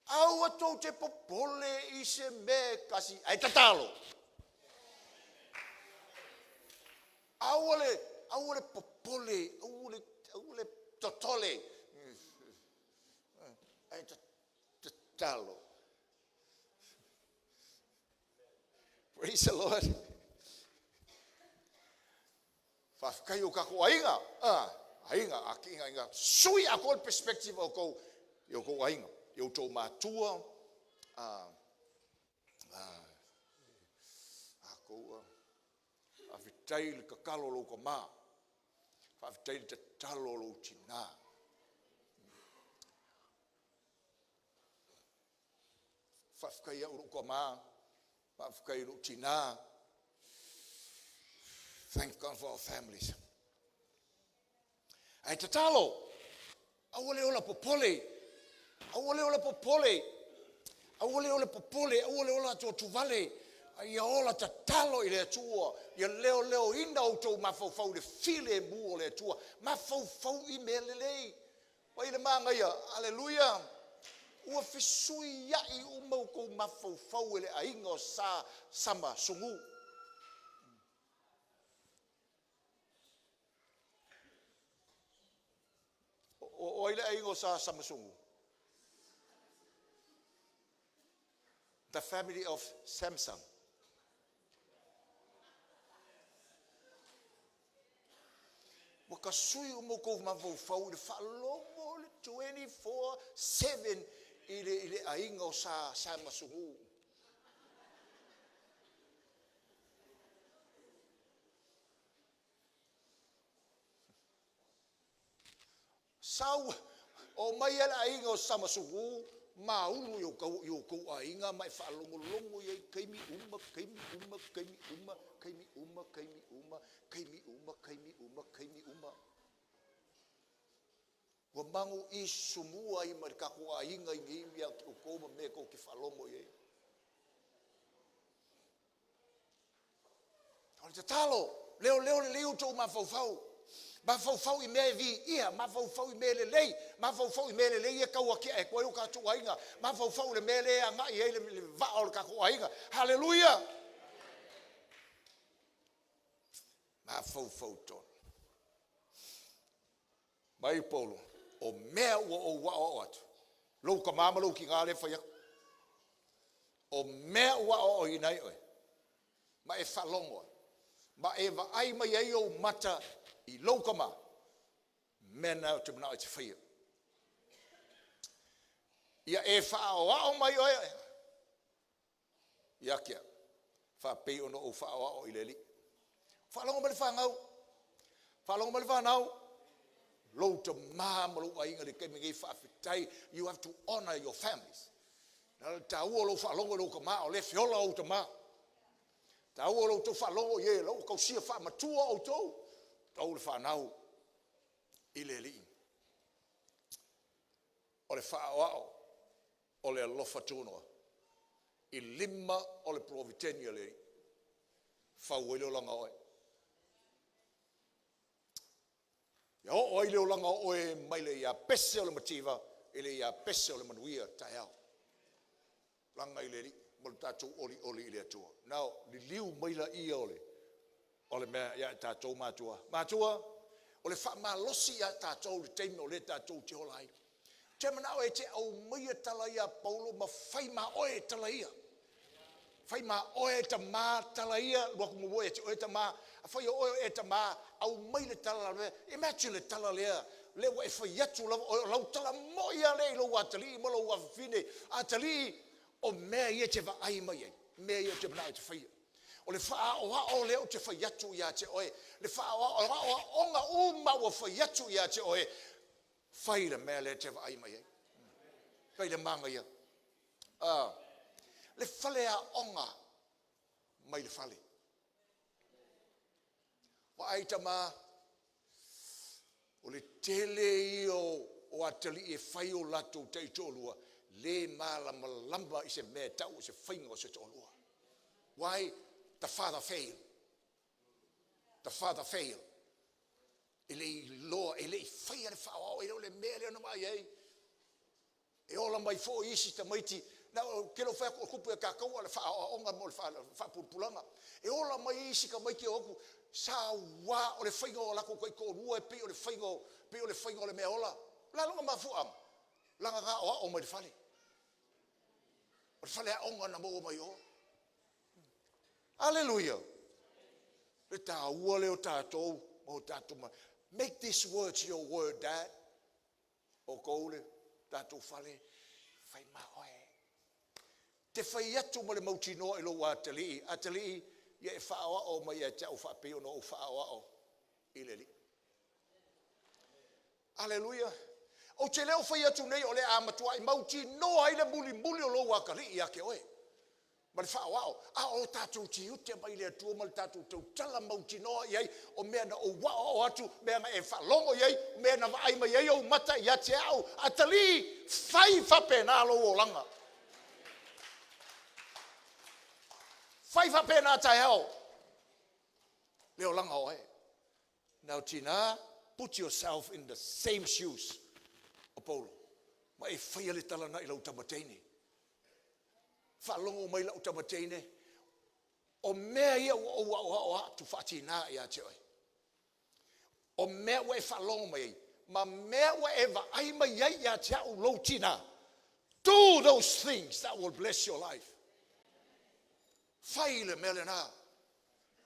Aua tou te popole i se mea e tasi, ai tatalo. Aua le popole, aua le totole, ai tatalo. Praise the Lord. Faafetai o tatou aiga. Aiga, a ki inga. Sui a kou perspective o kou, i o kou aiga. I o tou matua, a kou, faafetai le tatalo lou tama. Faafetai le tatalo lou tina. Faafetai au lou tama. Faafetai lou tina. Thank God for our families. Ai tatalo, aua le ola popole, aua le ola popole, aua le ola popole, aua le ola atuatuvale, ia ola tatalo i le Atua, ia leo leo ina outou mafaufau le file mu o le Atua, mafaufau i mea lelei. Pai le magaia, aleluia. Ua fesui ai uma outou mafaufau e le aiga o sa sama sugu. O ai le aiga o sa sama sugu? The family of Samsung. Ua ka sui o mou mafaufau i le faalogo le 24/7 i le aiga o sa sama sugu. Sau o mai le aiga o sama sugu maulu i o kou aiga ma e faalogologo i ai kaimi uma, kaimi uma, kaimi uma, kaimi uma, kaimi uma, kaimi uma, kaimi uma, kaimi uma. Ua mangu i sumua i ma le tatou aiga i nei mea o kou ma mea kou te faalogo i ai. O le tatalo, leo leo lelei outou mafaufau. Mafaufau i mea e viia, mafaufau i mea lelei, mafaufau i mea lelei e tau atia e koe o tatou aiga, mafaufau i le mea le agai ai le vaa o le tatou aiga. Haleluia! Mafaufau tonu. Mai Paulo, o mea ua ou aoao atu, lou tama ma lou tina le fai atu. O mea ua aoao ina ai oe, ma e faalogo ai, ma e vaai mai ai ou mata i lou tama, mea na o te manao e te faia. Ia e faaoao mai oe, ia kia, faapei ona ou faaoao i le Alii. Faalogo mai le fanau, faalogo mai le fanau, lou tama ma lou aiga le taimi nei faafetai. You have to honor your families. Na le taua lou faalogo i lou tama, o le feola ou tama. Taua lou tou faalogo i e, lau tausia faamatua outou, tau le fanau. i le Alii. O le faaoao o le alofa tunoa i lima o le provideni a le Alii, fau ai le olaga o oe. Ia oo ai le olaga o oe mai le iapese o le mativa i le iapese o le manuia taeao. Laga i le Alii ma le tatou olioli i le Atua. Now, liliu mai laia o le mea ia i tatou matua. Matua, o le faamalosi ia tatou i le taimi o lea tatou te ola ai. Te manao e te aumaia tala ia Paulo ma fai ma oe tala ia. Fai ma oe tamā tala ia, lua ku e te oe tamā. A fai o oe o e tamā, aumai le tala lea. Imagine le tala lea, le ua e fai atu lava oe o lau tala moi a lea i lou atalii ma lou afafine. Atalii, o mea ia e te vaai mai ai, mea ia ou te manao e te faia. O le faaoao lea ou te fai atu ia te oe, le faaoaoga uma ua fai atu ia te oe, fai le mea lea e te vaai mai ai. Fai le manaia. Le faleaoga mai le fale. Vaai tamā, o le tele ia o atalii e fai o latou taitoalua, le malamalama i se mea e tau o se faiga o se toalua. Why? The father fail. The father fail. E le iloa, e le i faia le faaoao, e le o le mea lea na vaai ai. E ola mai foi isi tamaiti, na o ke lo whai o kupu e kākau a le faaoaoga mo le faapulapulaga. E ola mai isi tamaiti o aku, sa wā o le whainga o lako kai toalua e pei o le whainga o, pei o le whainga o le mea ola. La longa mafuanga, langa ngā o ao mai le fale. O le fale aoga na maua mai o. Hallelujah. Le tāua leo tātou, o tātou ma. Make these words your word, Dad. O kou le tātou fale, fai ma oe. Te fai atu ma le mautinoa i lou atalii. Atalii, ia e whaoao mai ia te au whaapei ono o whaoao i le alii. Hallelujah. O te leo fai atu nei o le a matua i mautinoa ai le muli muli o lou akalii ia ke oe. Ma le whaoao. A o tātou tiute mai le Atua ma le tātou tautala mautinoa i ai, o mea na o wao o atu, mea na e whalongo i ai, mea na vaai mai ai o mata i a te au. Atalii, fai whapena lou olanga. Fai whapena taeao. Le olanga oe. Now tina, put yourself in the same shoes o Paulo. Ma e whaia le talana i lau tamateine. Whalongo mai lau tamateine. O mea ia ua o ua o atu whaatina ia te oe. O mea ua e whalongo mai ai. Ma mea ua e vaai mai ai ia te au lou tina. Do those things that will bless your life. Fai le mea lena.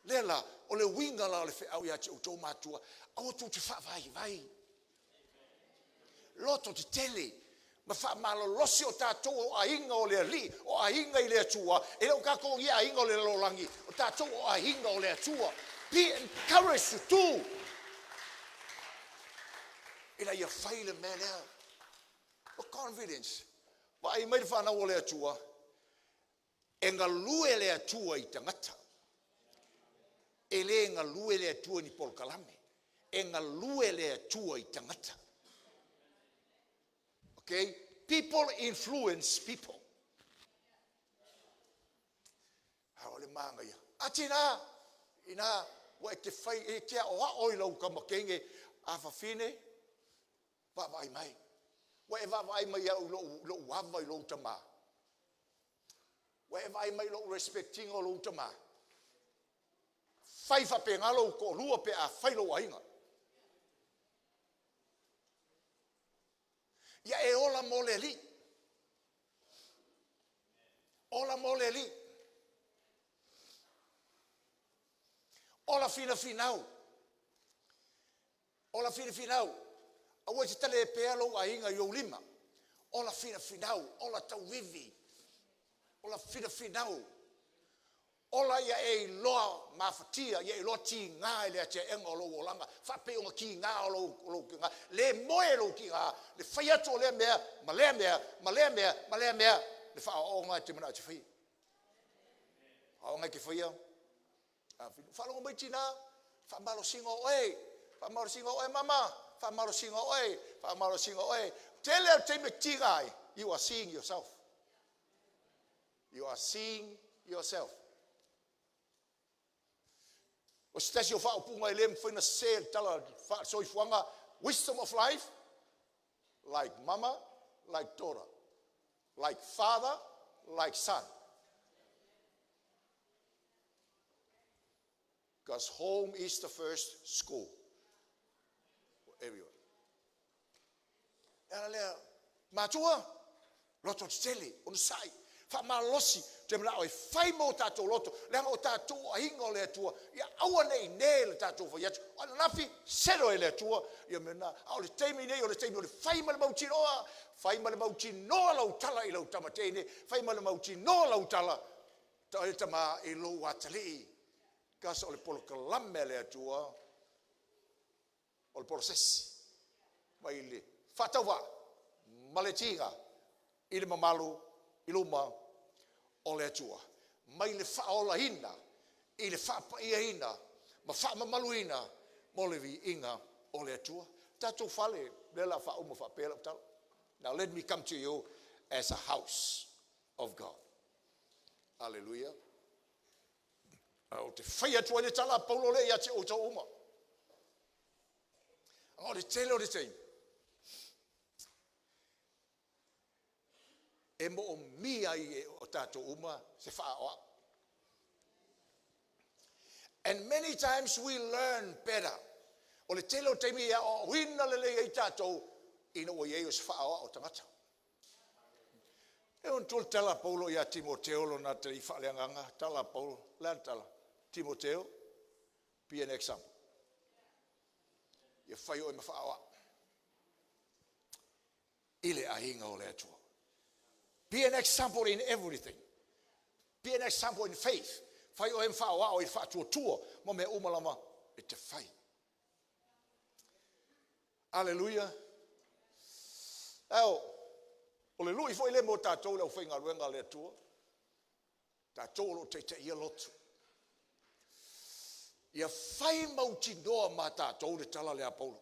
Le la, o le winga la o le wheau ia te o tō mātua. Aua tō te whaavai vai. Loto te tele. Ma whaamalolosi o tātou o ainga o le ali, o ainga i le atua. E leo kākou i ainga o le lalolangi. O tātou o ainga o le atua. Be encouraged to do. Ina ia fai le mea lea. O confidence. Wa ai mai le whanau o le atua. E ngalue le atua i tangata. E le ngalue le atua ni polokalame. E ngalue le atua i tangata. Okay? People influence people. Ha o le manga ia. Atina, ina, ua e te whai, e te ao ao i lau kamakenge, a whawhine, vaavaai mai. Ua e vaavaai mai au lou ava i lou tamā. Ua e vaai mai lou respectinga o lou tamā. Fai whapenga lou ko'olua pe a fai lou aiga. Ia e ola mo le alii. Ola mo le alii. Ola finafinau. Ola finafinau. Aua te tale e pea lou aiga i ou lima. Ola finafinau. Ola tauvivi. Ola finafinau. Ola ia e iloa mafatia, ia iloa tigā i le atiaega o lou olaga, faapeʻi tigā o lou tigā, le moe lou tigā, le fai atu o lea mea, ma lea mea, ma lea mea, ma lea mea, le faaooga e te manao e te faia. Faaooga e te faia. Faalogo mai tinā, faamalosiga o oe, faamalosiga o oe mama, Faamalosiga oe, faamalosiga oe. Tele o le taimi e tiga ai, you are seeing yourself. You are seeing yourself. O se tasi o faaupuga e le mafai ona sese le tala faasoifuaga, wisdom of life, like mama, like daughter, like father, like son. Because home is the first school for everyone. E ala lea, matua, loto tetele, onosai, faamalosi, te manao e fai mo tatou loto, leaga o tatou aiga o le Atua, ia aua ne i ne le tatou fai atu, o ananafi, selo e le Atua, ia mea na, a o le taimi nei, o le taimi o le fai ma le mautinoa, fai ma le mautinoa lau tala i lau tama teine, fai ma le mautinoa lau tala, ta e tama i lou atalii, kasi o le polokalame a le Atua, o le polosesi, mai le faatauvaa ma le tiga i le mamalu i luma o le Atua, mai le faaolaina i le faapaiaina ma faamamaluina mo le viiga o le Atua. Tatou fale, lea la faauma faapea lau tala. Now let me come to you as a house of God. Hallelujah. A o te fai atu ai le tala a Paulo lea ia te outou uma. A o le tele o le taimi, e moomia ai e o tatou uma se faaoao. And many times we learn better. O le tele o taimi e aoaoina lelei ai tatou ina ua i ai o se faaoao tagata. E on tul tala Paulo ia Timoteo lona te i faaleagaga, tala Paulo, le a le tala? Timoteo, be an example. Ia fai oe ma faaoao i le aiga o le Atua. Be an example in everything. Be an example in faith. Fai oe ma faaoao i le faatuatua ma mea uma lava e te fai. Aleluia. Ao, o le lui foi le mo tatou le aufaigaluega a le Atua. Tatou o lo o taitaia lotu. Ia fai mautinoa ma tatou le tala lea a Paulo.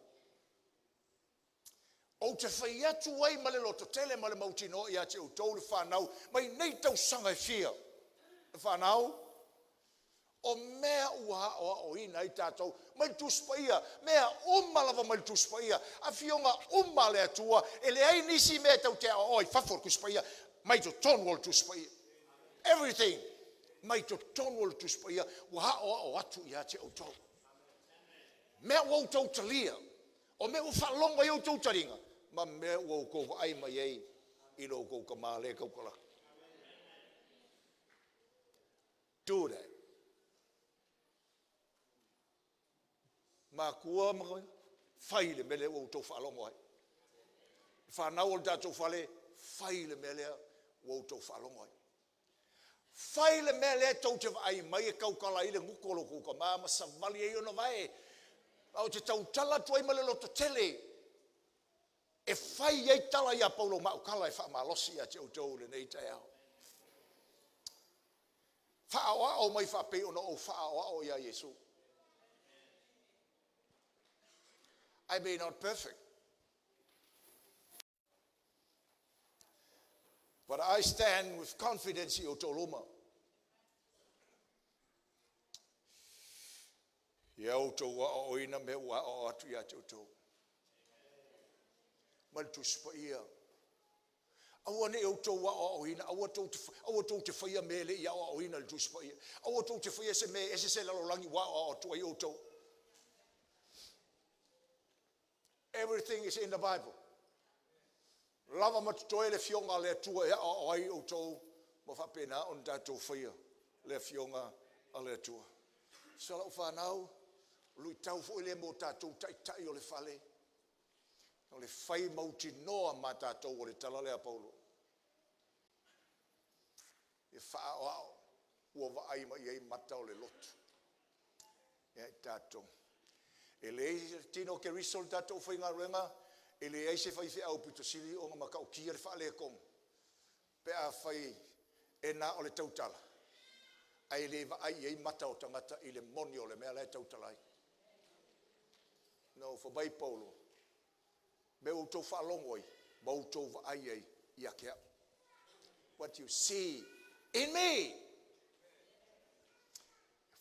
Ou te fai atu ai ma le lototele ma le mautinoa ia te outou le whanau, mai nei tausaga e fia. Le whanau, o mea ua aoaoina ai tatou, mai le Tusi Paia, mea uma lava mai le Tusi Paia, afioga uma a le Atua, e leai nisi mea e tatou te aoaoa i fafo o le Tusi Paia, mai totonu o le Tusi Paia. Everything mai totonu o le Tusi Paia ua aoao atu ia te outou. Mea ua outou talia, o mea ua faalogo ai outou taliga, ma mea ua outou vaai mai ai i lo outou tama le tautala. Do that. Matua ma fai le mea lea ua outou faalogo ai. Whanau o le tatou fale, fai le mea lea ua outou faalogo ai. Fai le mea lea tou te vaai mai e tautala ai le gutu o lo tou tama ma savali ai ona vae. A o te tautala atu ai ma le lototele e fai ai tala ia Paulo mautala e faamalosi ia te outou i lenei taeao. Faaoao mai faapei ona ou faaoao ia Iesu. I may not perfect, but I stand with confidence i outou luma. Ia outou aoaoina mea ua aoao atu ia te outou. Ma le Tusi Paia. Aua ne i outou aoaoina, aua tou te faia mea e le i aoaoina i le Tusi Paia. Aua tou te faia se mea e ese se lalolagi ua aoao atu ai outou. Everything is in the Bible. Lava ma totoe le afioga a le Atua e aoao ai outou ma faapena ona tatou faia le afioga a le Atua. So lau whanau, luitau foi le mo tatou taitai o le fale, o le fai mautinoa ma tatou o le tala lea a Paulo. E faaoao ua vaai mai ai mata o le lotu. Ia i tatou. E leai tino Keriso le tatou faigaluega, e leai se faifeau pito sili ona matautia le faaletonu. Pe a fai e na o le tautala, ae le vaai i ai mata o tagata i le moni o le mea la e tautala ai. No, fai mai Paulo, Mea ua outou faalogo ai ma outou vaai ai ia te au. What you see in me.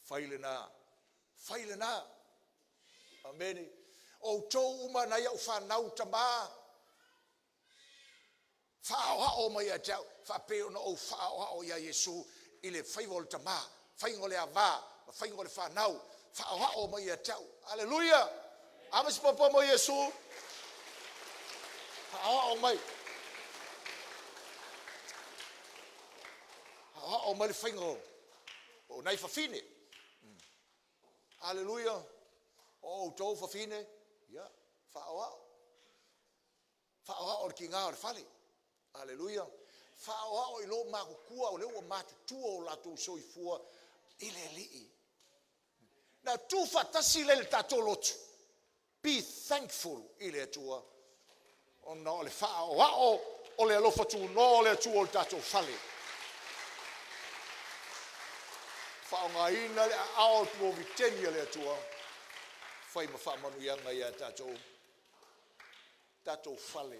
Fai lena. Fai lena. Amene. O outou uma nai au whanau tamā, faaoao mai ia te au, faapei ona ou faaoao ia Iesu i le faiva o le tamā, faiga o le avā, ma faiga o le whanau, faaoao mai ia te au. Aleluia! Ave se popo mo Iesu. Faaoao mai. Faaoao mai le faiga o nai fafine. Aleluia. O outou fafine, ia, faaoao. Faaoao le tiga o le fale. Aleluia. Faaoao i lo matutua, o lea ua matutua o latou soifua i le Alii. Na tu faatasi le tatou lotu. Be thankful i le Atua. Ona o le faaoao o le alofa tunoa o le Atua o le tatou fale. Faaaogaina le aao o le puoviteni a le Atua. Fai ma faamanuiaga ia tatou. Tatou fale.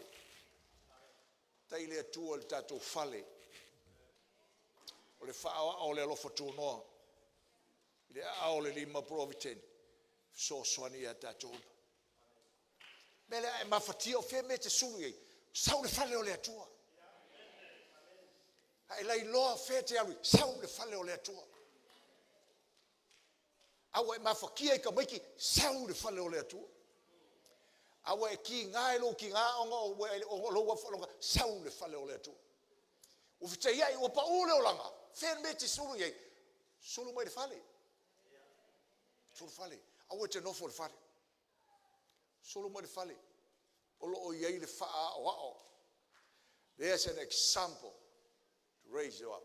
Tai le Atua le tatou fale. O le faaoao o le alofa tunoa. I le aao o le lima puoviteni. Fesoasoani ia tatou. Mea lea e mafatia o fea mea te sulu i ai. Sau le fale o le Atua. A e lailoa fea te alu, sau le fale o le Atua. A ua e mafatia i tamaiti, sau le fale o le Atua. A ua e kiga e lou tina ona o lou afualonga, sau le fale o le Atua. Ua fetaiai, ua pau le olaga, fea le mea te sulu i ai, sulu mai le fale. Sulu fale. Aua e te nofo le fale. Sulu mai le fale. O lo o i ai le faaoao. There's an example to raise you up.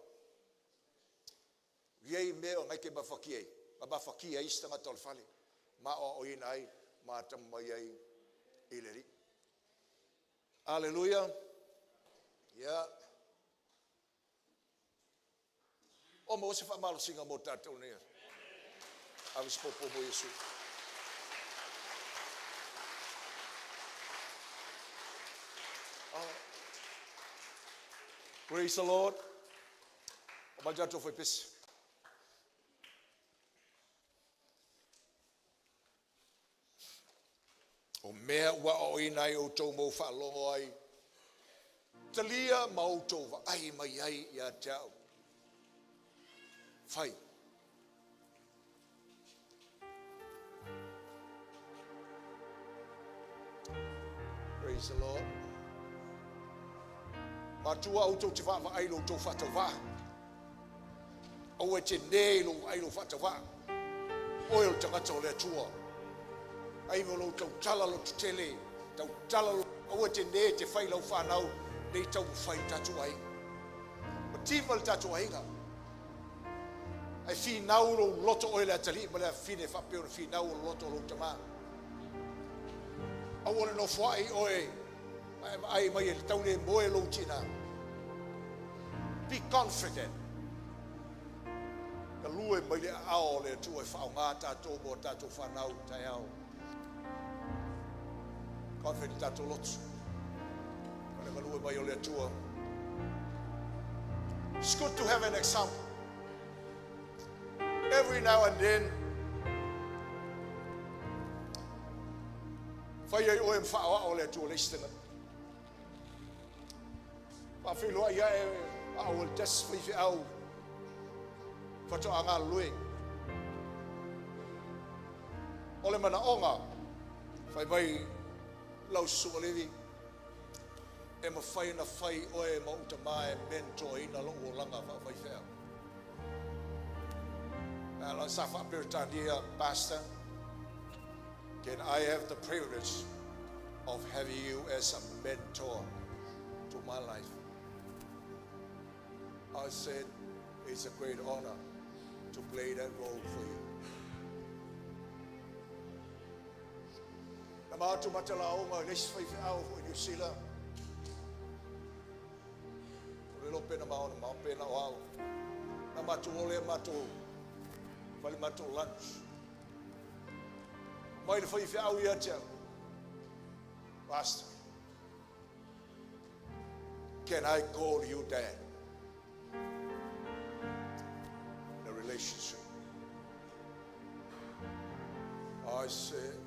Iai mea o ngai te mafatia ai, ma mafatia ai isi tagata o le fale, ma aoaoina ai, ma atamamai ai i le Alii. Aleluia. Ia. O maua se faamalosiga mo tatou nei. Ave se popo mo Iesu. Oh. Praise the Lord. O mai tatou fai pese. O mea ua aoaoina ai outou ma ou faalogo ai, talia ma outou vaai mai ai ia te au. Fai. Praise the Lord. Matua outou te vaavaai lo outou faatauvaa. Aua e te nē i lou vaai i lou faatauvaa. Oe o le tagata o le Atua. Ai mo lou tautala lototele, tautala aua e te nē te fai lau whanau, nei taumafai le tatou aiga. Mativa le tatou aiga. Ai finau lou loto oe le atalii ma le afafine faapea ona finau o le loto o lou tamā. Aua le nofoai oe ma e vaai mai e le taule moe lou tina. Be confident. Galue mai le aao o le Atua e faaaoga tatou mo tatou whanau taeao. Confident tatou lotu. O le galue mai o le Atua. It's good to have an example. Every now and then, fai ai oe ma faaoao le Atua le isi tagata. Faafeiloai ae au o le tasi faifeau faatoa galulue. O le manaoga, fai mai lau susuga Levi, e mafai ona fai oe ma ou tamā e mentoaina lou olaga faafaifeau. La sa faaperetania, Pastor, can I have the privilege of having you as a mentor to my life? I said, it's a great honor to play that role for you. Na matou matalaoga i le isi faifeau foi i New Zealand. O le lope na maona mao pe na o au. Na matou ole matou fale matou lunch. Mai le faifeau ia te au. Pastor, Can I call you dad? The relationship. I said,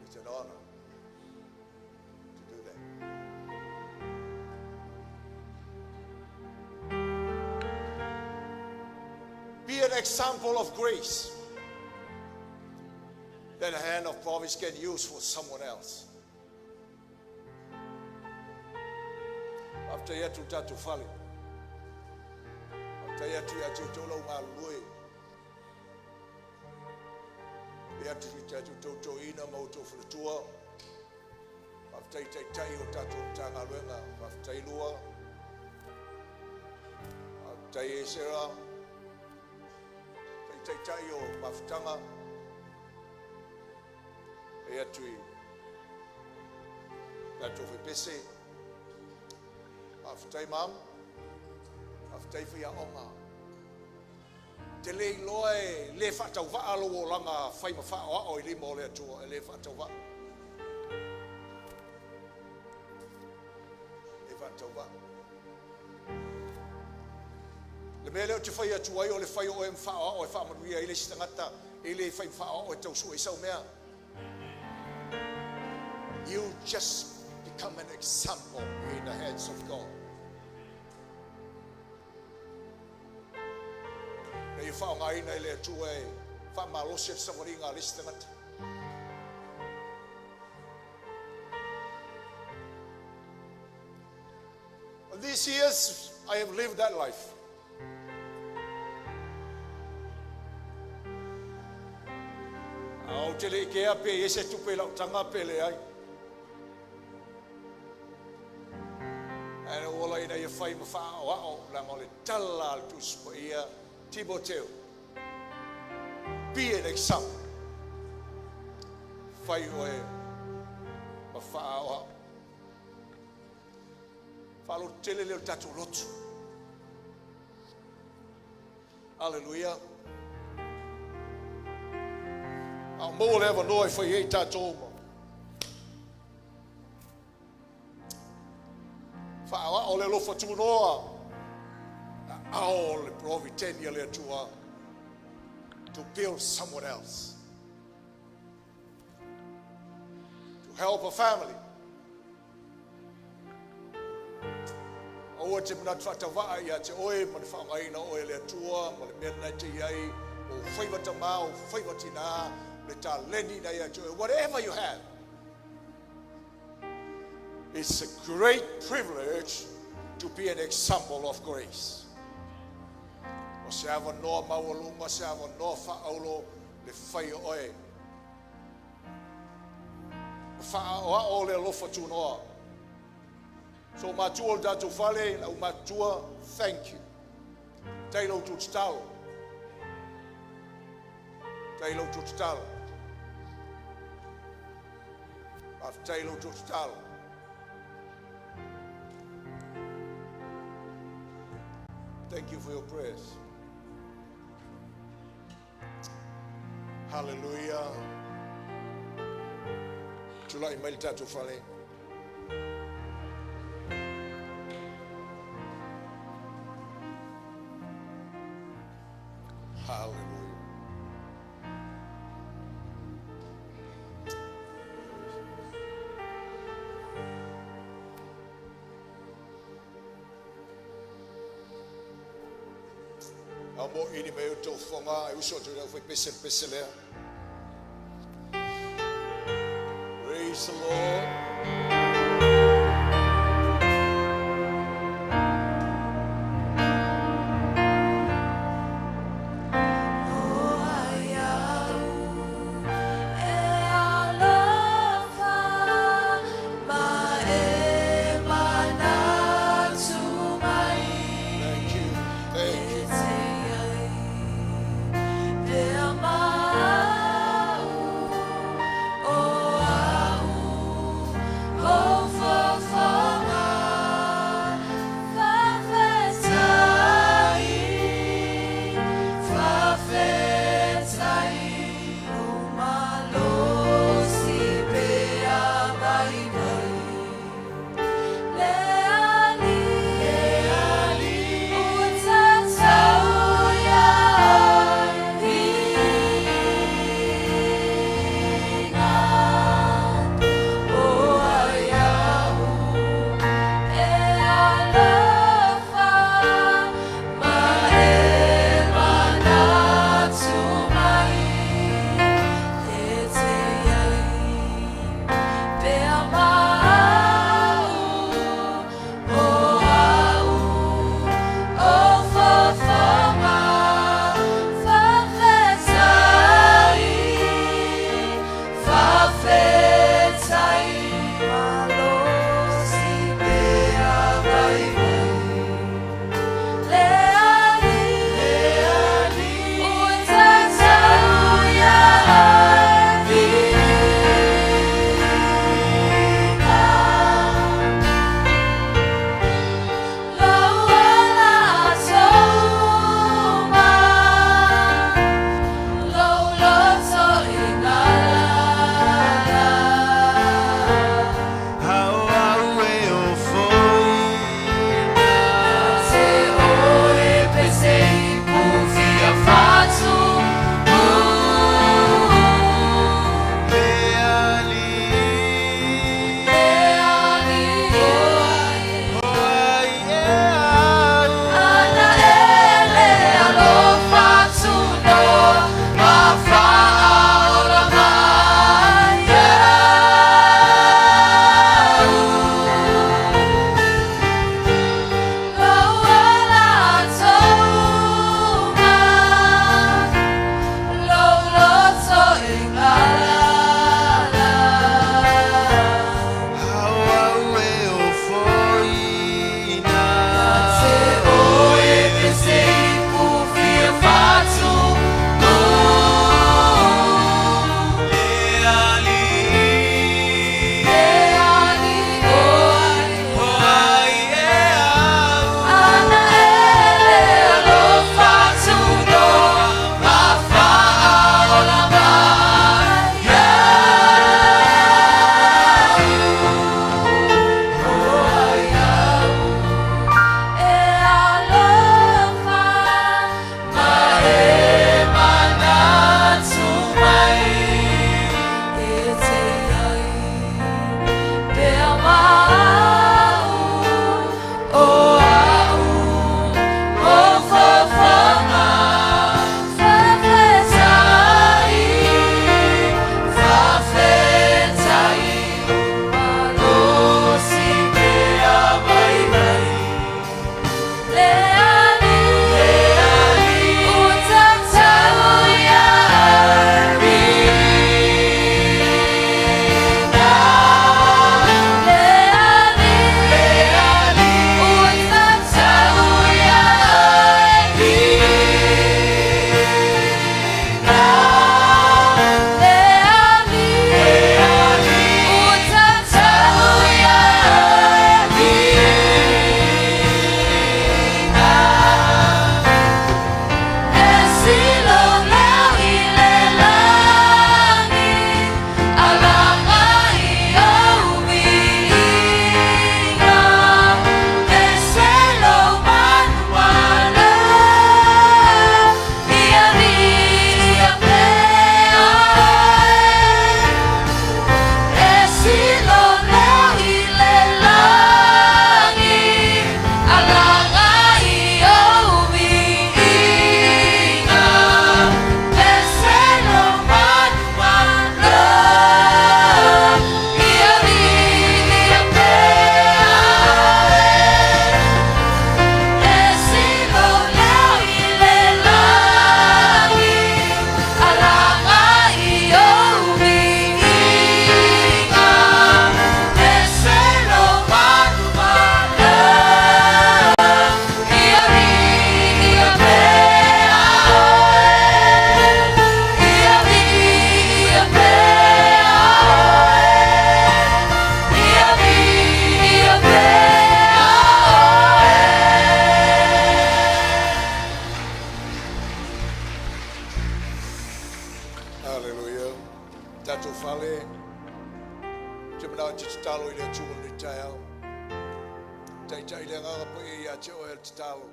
it's an honor to do that. Be an example of grace that the hand of providence can use for someone else. Faafetai atu tatou fale. Faafetai atu ia te outou lau galulue. E atu i tatou tautoina ma outou faletua. Faafetai taitai o tatou Matagaluega. Faafetai Lua. Faafetai Esera. Taitai o mafutaga. E atu i tatou faipese. Faafetai mam. Faafetai faiaoga. Te le iloa e le faatauvaa lou olaga fai ma faaoao i lima o le Atua, e le faatauvaa. Le faatauvaa. Le mea lea ou te fai atu ai o le fai o oe ma faaoao e faamanuia ai le isi tagata, e le fai ma faaoao e tausua i sau mea. You just become an example in the hands of God. Na ia faaaogaina e le Atua e faamalosi le savaliga a le isi tagata. These years, I have lived that life. Au te le ikea pe i ese tupe lau tanga pe le ai. Ae ola ina ia fai ma faaoao leaga o le tala a le Tusi Paia, Timoteo, be an example. Fai oe ma faaoao. Faalototele lea o le tatou lotu. Aleluia. A o maua le avanoa e fai ai tatou ma faaoao le alofa tunoa ao le providenia le Atua to build someone else, to help a family. Aua te manatu faatauvaa ia te oe ma le faaaogaina o oe e le Atua ma le mea lena e te i ai, o faiva tamā, o faiva tinā, le taleni na ia te oe, whatever you have. It's a great privilege to be an example of grace. O se avanoa maualuga, se avanoa faaauro le fai o oe ma faaoao le alofa tunoa. So matua o le tatou fale, lau matua, thank you. Tai lau tatalo. Tai lau tatalo. Faafetai lau tatalo. Thank you for your prayers. Hallelujah. Tulai mai le tatou fale. Hallelujah. A mo ini me o tau whanga, e uso atu reo whai pese pese lea. Praise the Lord. Thank you. Thank you. e te manao e te tatalo i le Atua lenei taeao. Taitai le agaga paia ia te oe le tatalo.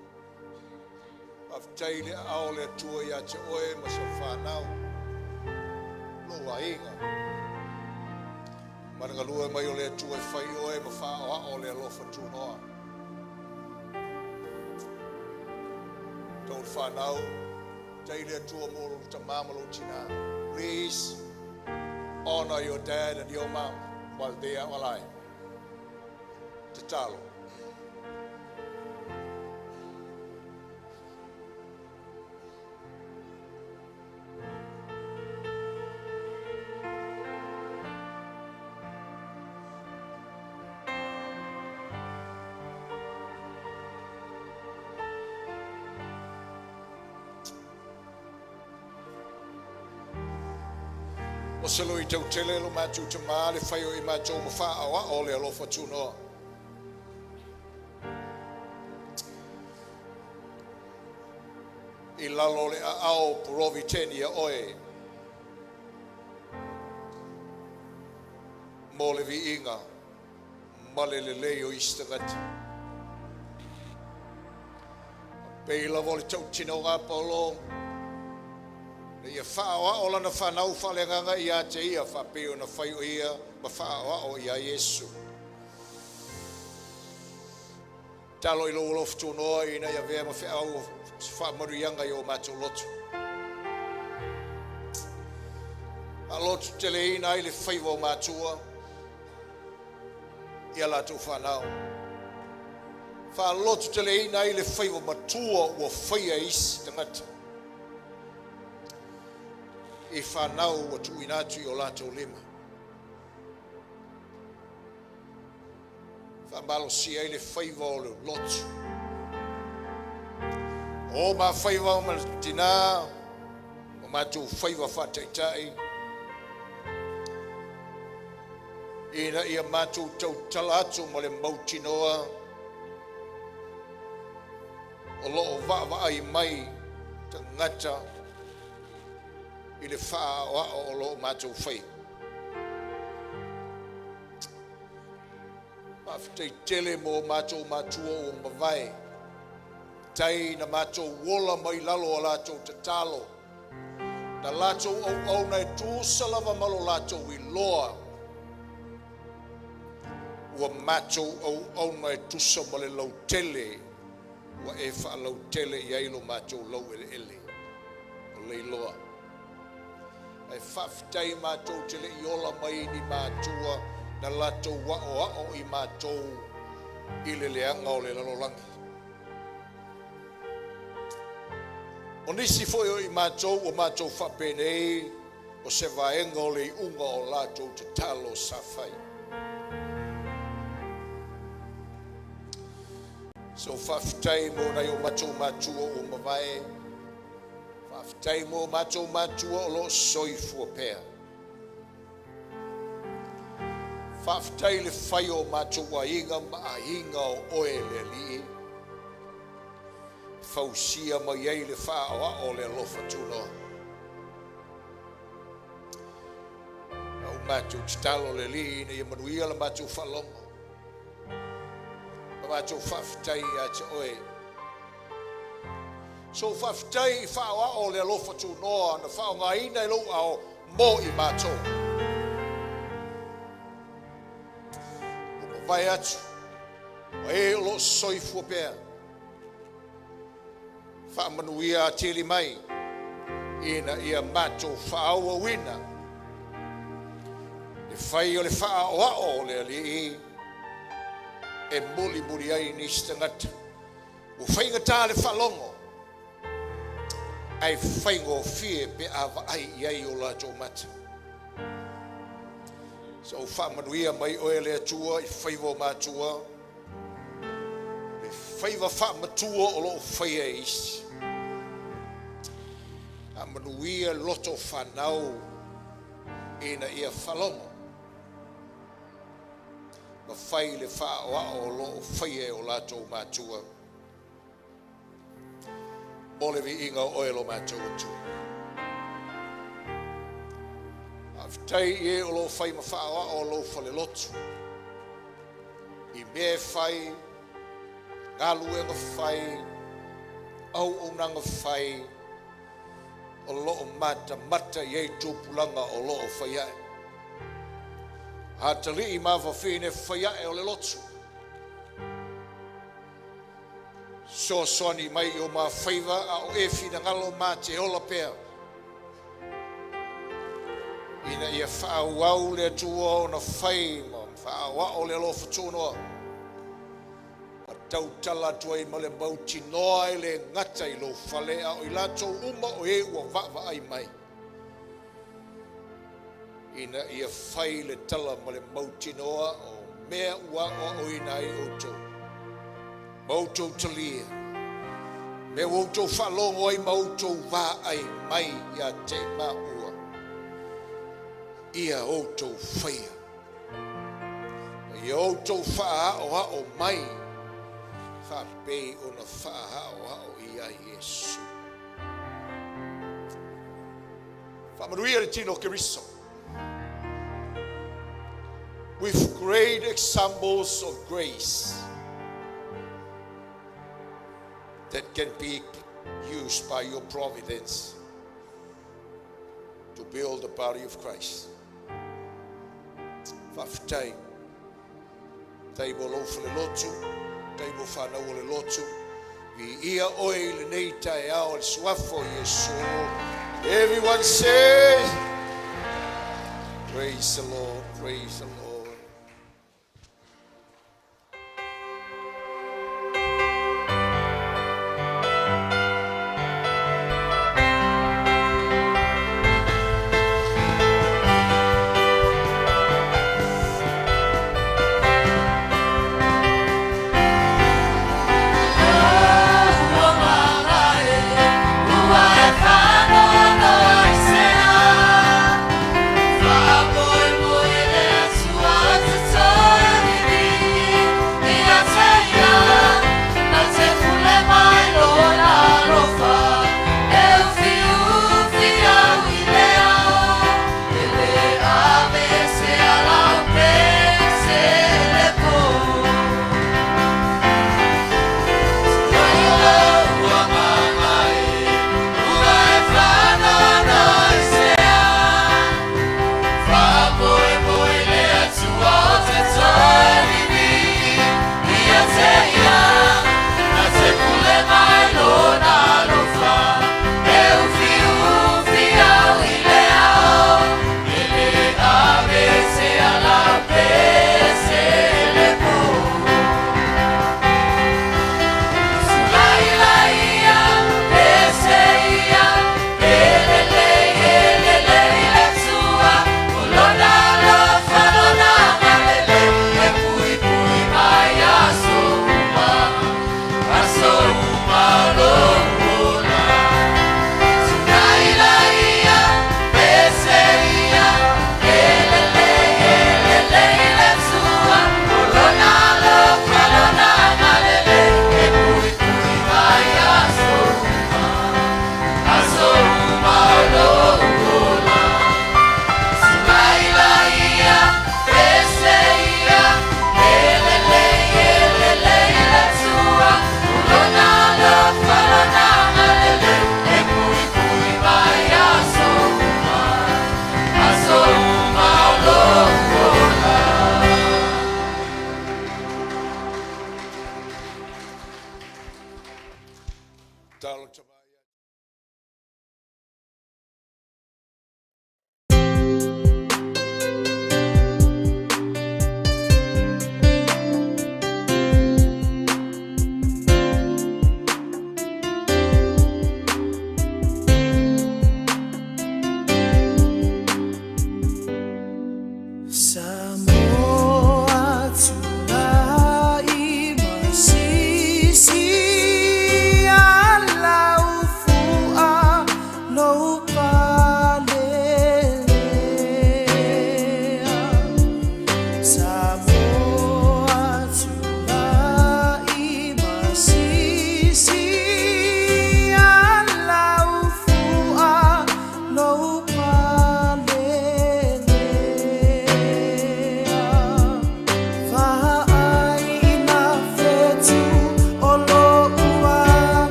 Faafetai i le aao o le Atua ia te oe ma sau fanau, lou aiga. Ma le galue mai o le Atua e fai oe ma faaoao le alofa tunoa. Tou fanau, tai le Atua mo lou tama ma lou tina. Please honor your dad and your mom while they are alive. Tatalo. O se loi tautele lo matou tamā le fai o i matou ma faaoao le alofa tunoa. I lalo le aao poroviteni ia oe mo le viiga ma le lelei o isi tagata. Pei lava o le tautinoga a Paulo, le ia faaoao lana whanau whaleagaga ia te ia whapeo na whai o ia ma faaoao ia Iesu. Talo i lou alofa tunoa ina ia avea ma feau faamanuiaga i o matou loto. Faaloto teleina ai le faiva o matua ia latou fanau. Faaloto teleina ai le faiva matua ua faia isi tagata. I whanau ua tuuina atu i o latou lima. Faamalosia ai le faiva o le lotu. O ma faiva o ma tina, o matou faiva faataitai, ina ia matou tautala atu ma le mautinoa o loo vaavaai mai tagata i le faaoao o loo matou fai. Faafetai tele mo matou matua ua mavae, tai na matou ola mai lalo o latou tatalo, na latou auauna e tusa lava ma lo latou iloa, ua matou auauna e tusa ma le lautele, ua e faalautele i ai lo matou laueleele o le iloa. Ae faafetai matou te le i ola mai ni matua na latou aoao i matou i le leaga o le lalolagi. O nisi foi o i matou o matou faapenei o se vaega o le iuga o latou tatalo sa fai. So faafetai mo nai o matou matua ua mavae, faafetai mo matou matua o loo soifua pea. Faafetai le fai o matou aiga ma aiga o oe le Alii. Fausia mai ai le faaoao o le alofa tunoa. Au matou tatalo le Alii ina ia manuia la matou faalogo. Ma matou faafetai ia te oe. So faafetai i faaoao o le alofa tunoa na faaaogaina e lou ao mo i matou. Ua mavae atu, ma e o loo soifua pea. Faamanuia atili mai ina ia matou faaauauina le fai o le faaoao o le Alii e mulimuli ai nisi tagata. Ua faigata le faalogo ae faigofie pe a vaai i ai o latou mata. So faamanuia mai oe le Atua i faiva o matua, le faiva faamatua o loo faia e isi. Faamanuia loto fanau ina ia faalogo ma fai le faaoao o loo faia e o latou matua. Mo le viiga o oe lo matou Atua. Faafetai i e o lo o fai ma faaoao o lou falelotu i mea e fai, galuega fai, auaunaga fai, o lo o matamata i ai tupulaga o lo o fai ae. Atalii ma afafine fai ae o le lotu, fesoasoani mai i o ma faiva a o e finagalo ma te ola pea, ina ia faaauau le Atua ona fai ma faaoao le alofa tunoa, ma tautala atu ai ma le mautinoa e le gata i lou fale, a o i latou uma o e ua vaavaai mai, ina ia fai le tala ma le mautinoa o mea ua aoaoina ai outou, ma outou talia, mea ua outou faalogo ai ma outou vaai mai ia te maua, ia outou faia, ma ia outou faaoao mai, faapei ona faaoao ia Iesu. Faamanuia le tino o Keriso. With great examples of grace that can be used by your providence to build the body of Christ. Faafetai. Tai mo lou falelotu, tai mo whanau o le lotu. Viia oe i lenei taeao i le suafa o Iesu. Everyone say, praise the Lord, praise the Lord. Ua e faanoanoa i se a? Faamoemoe i le Atua.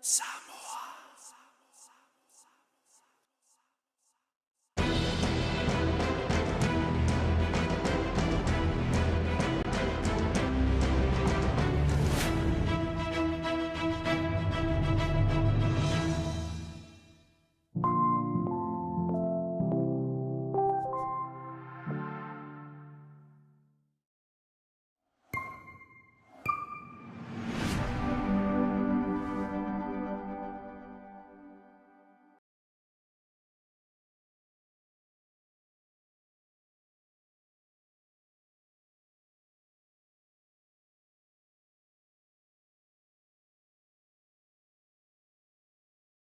Sa.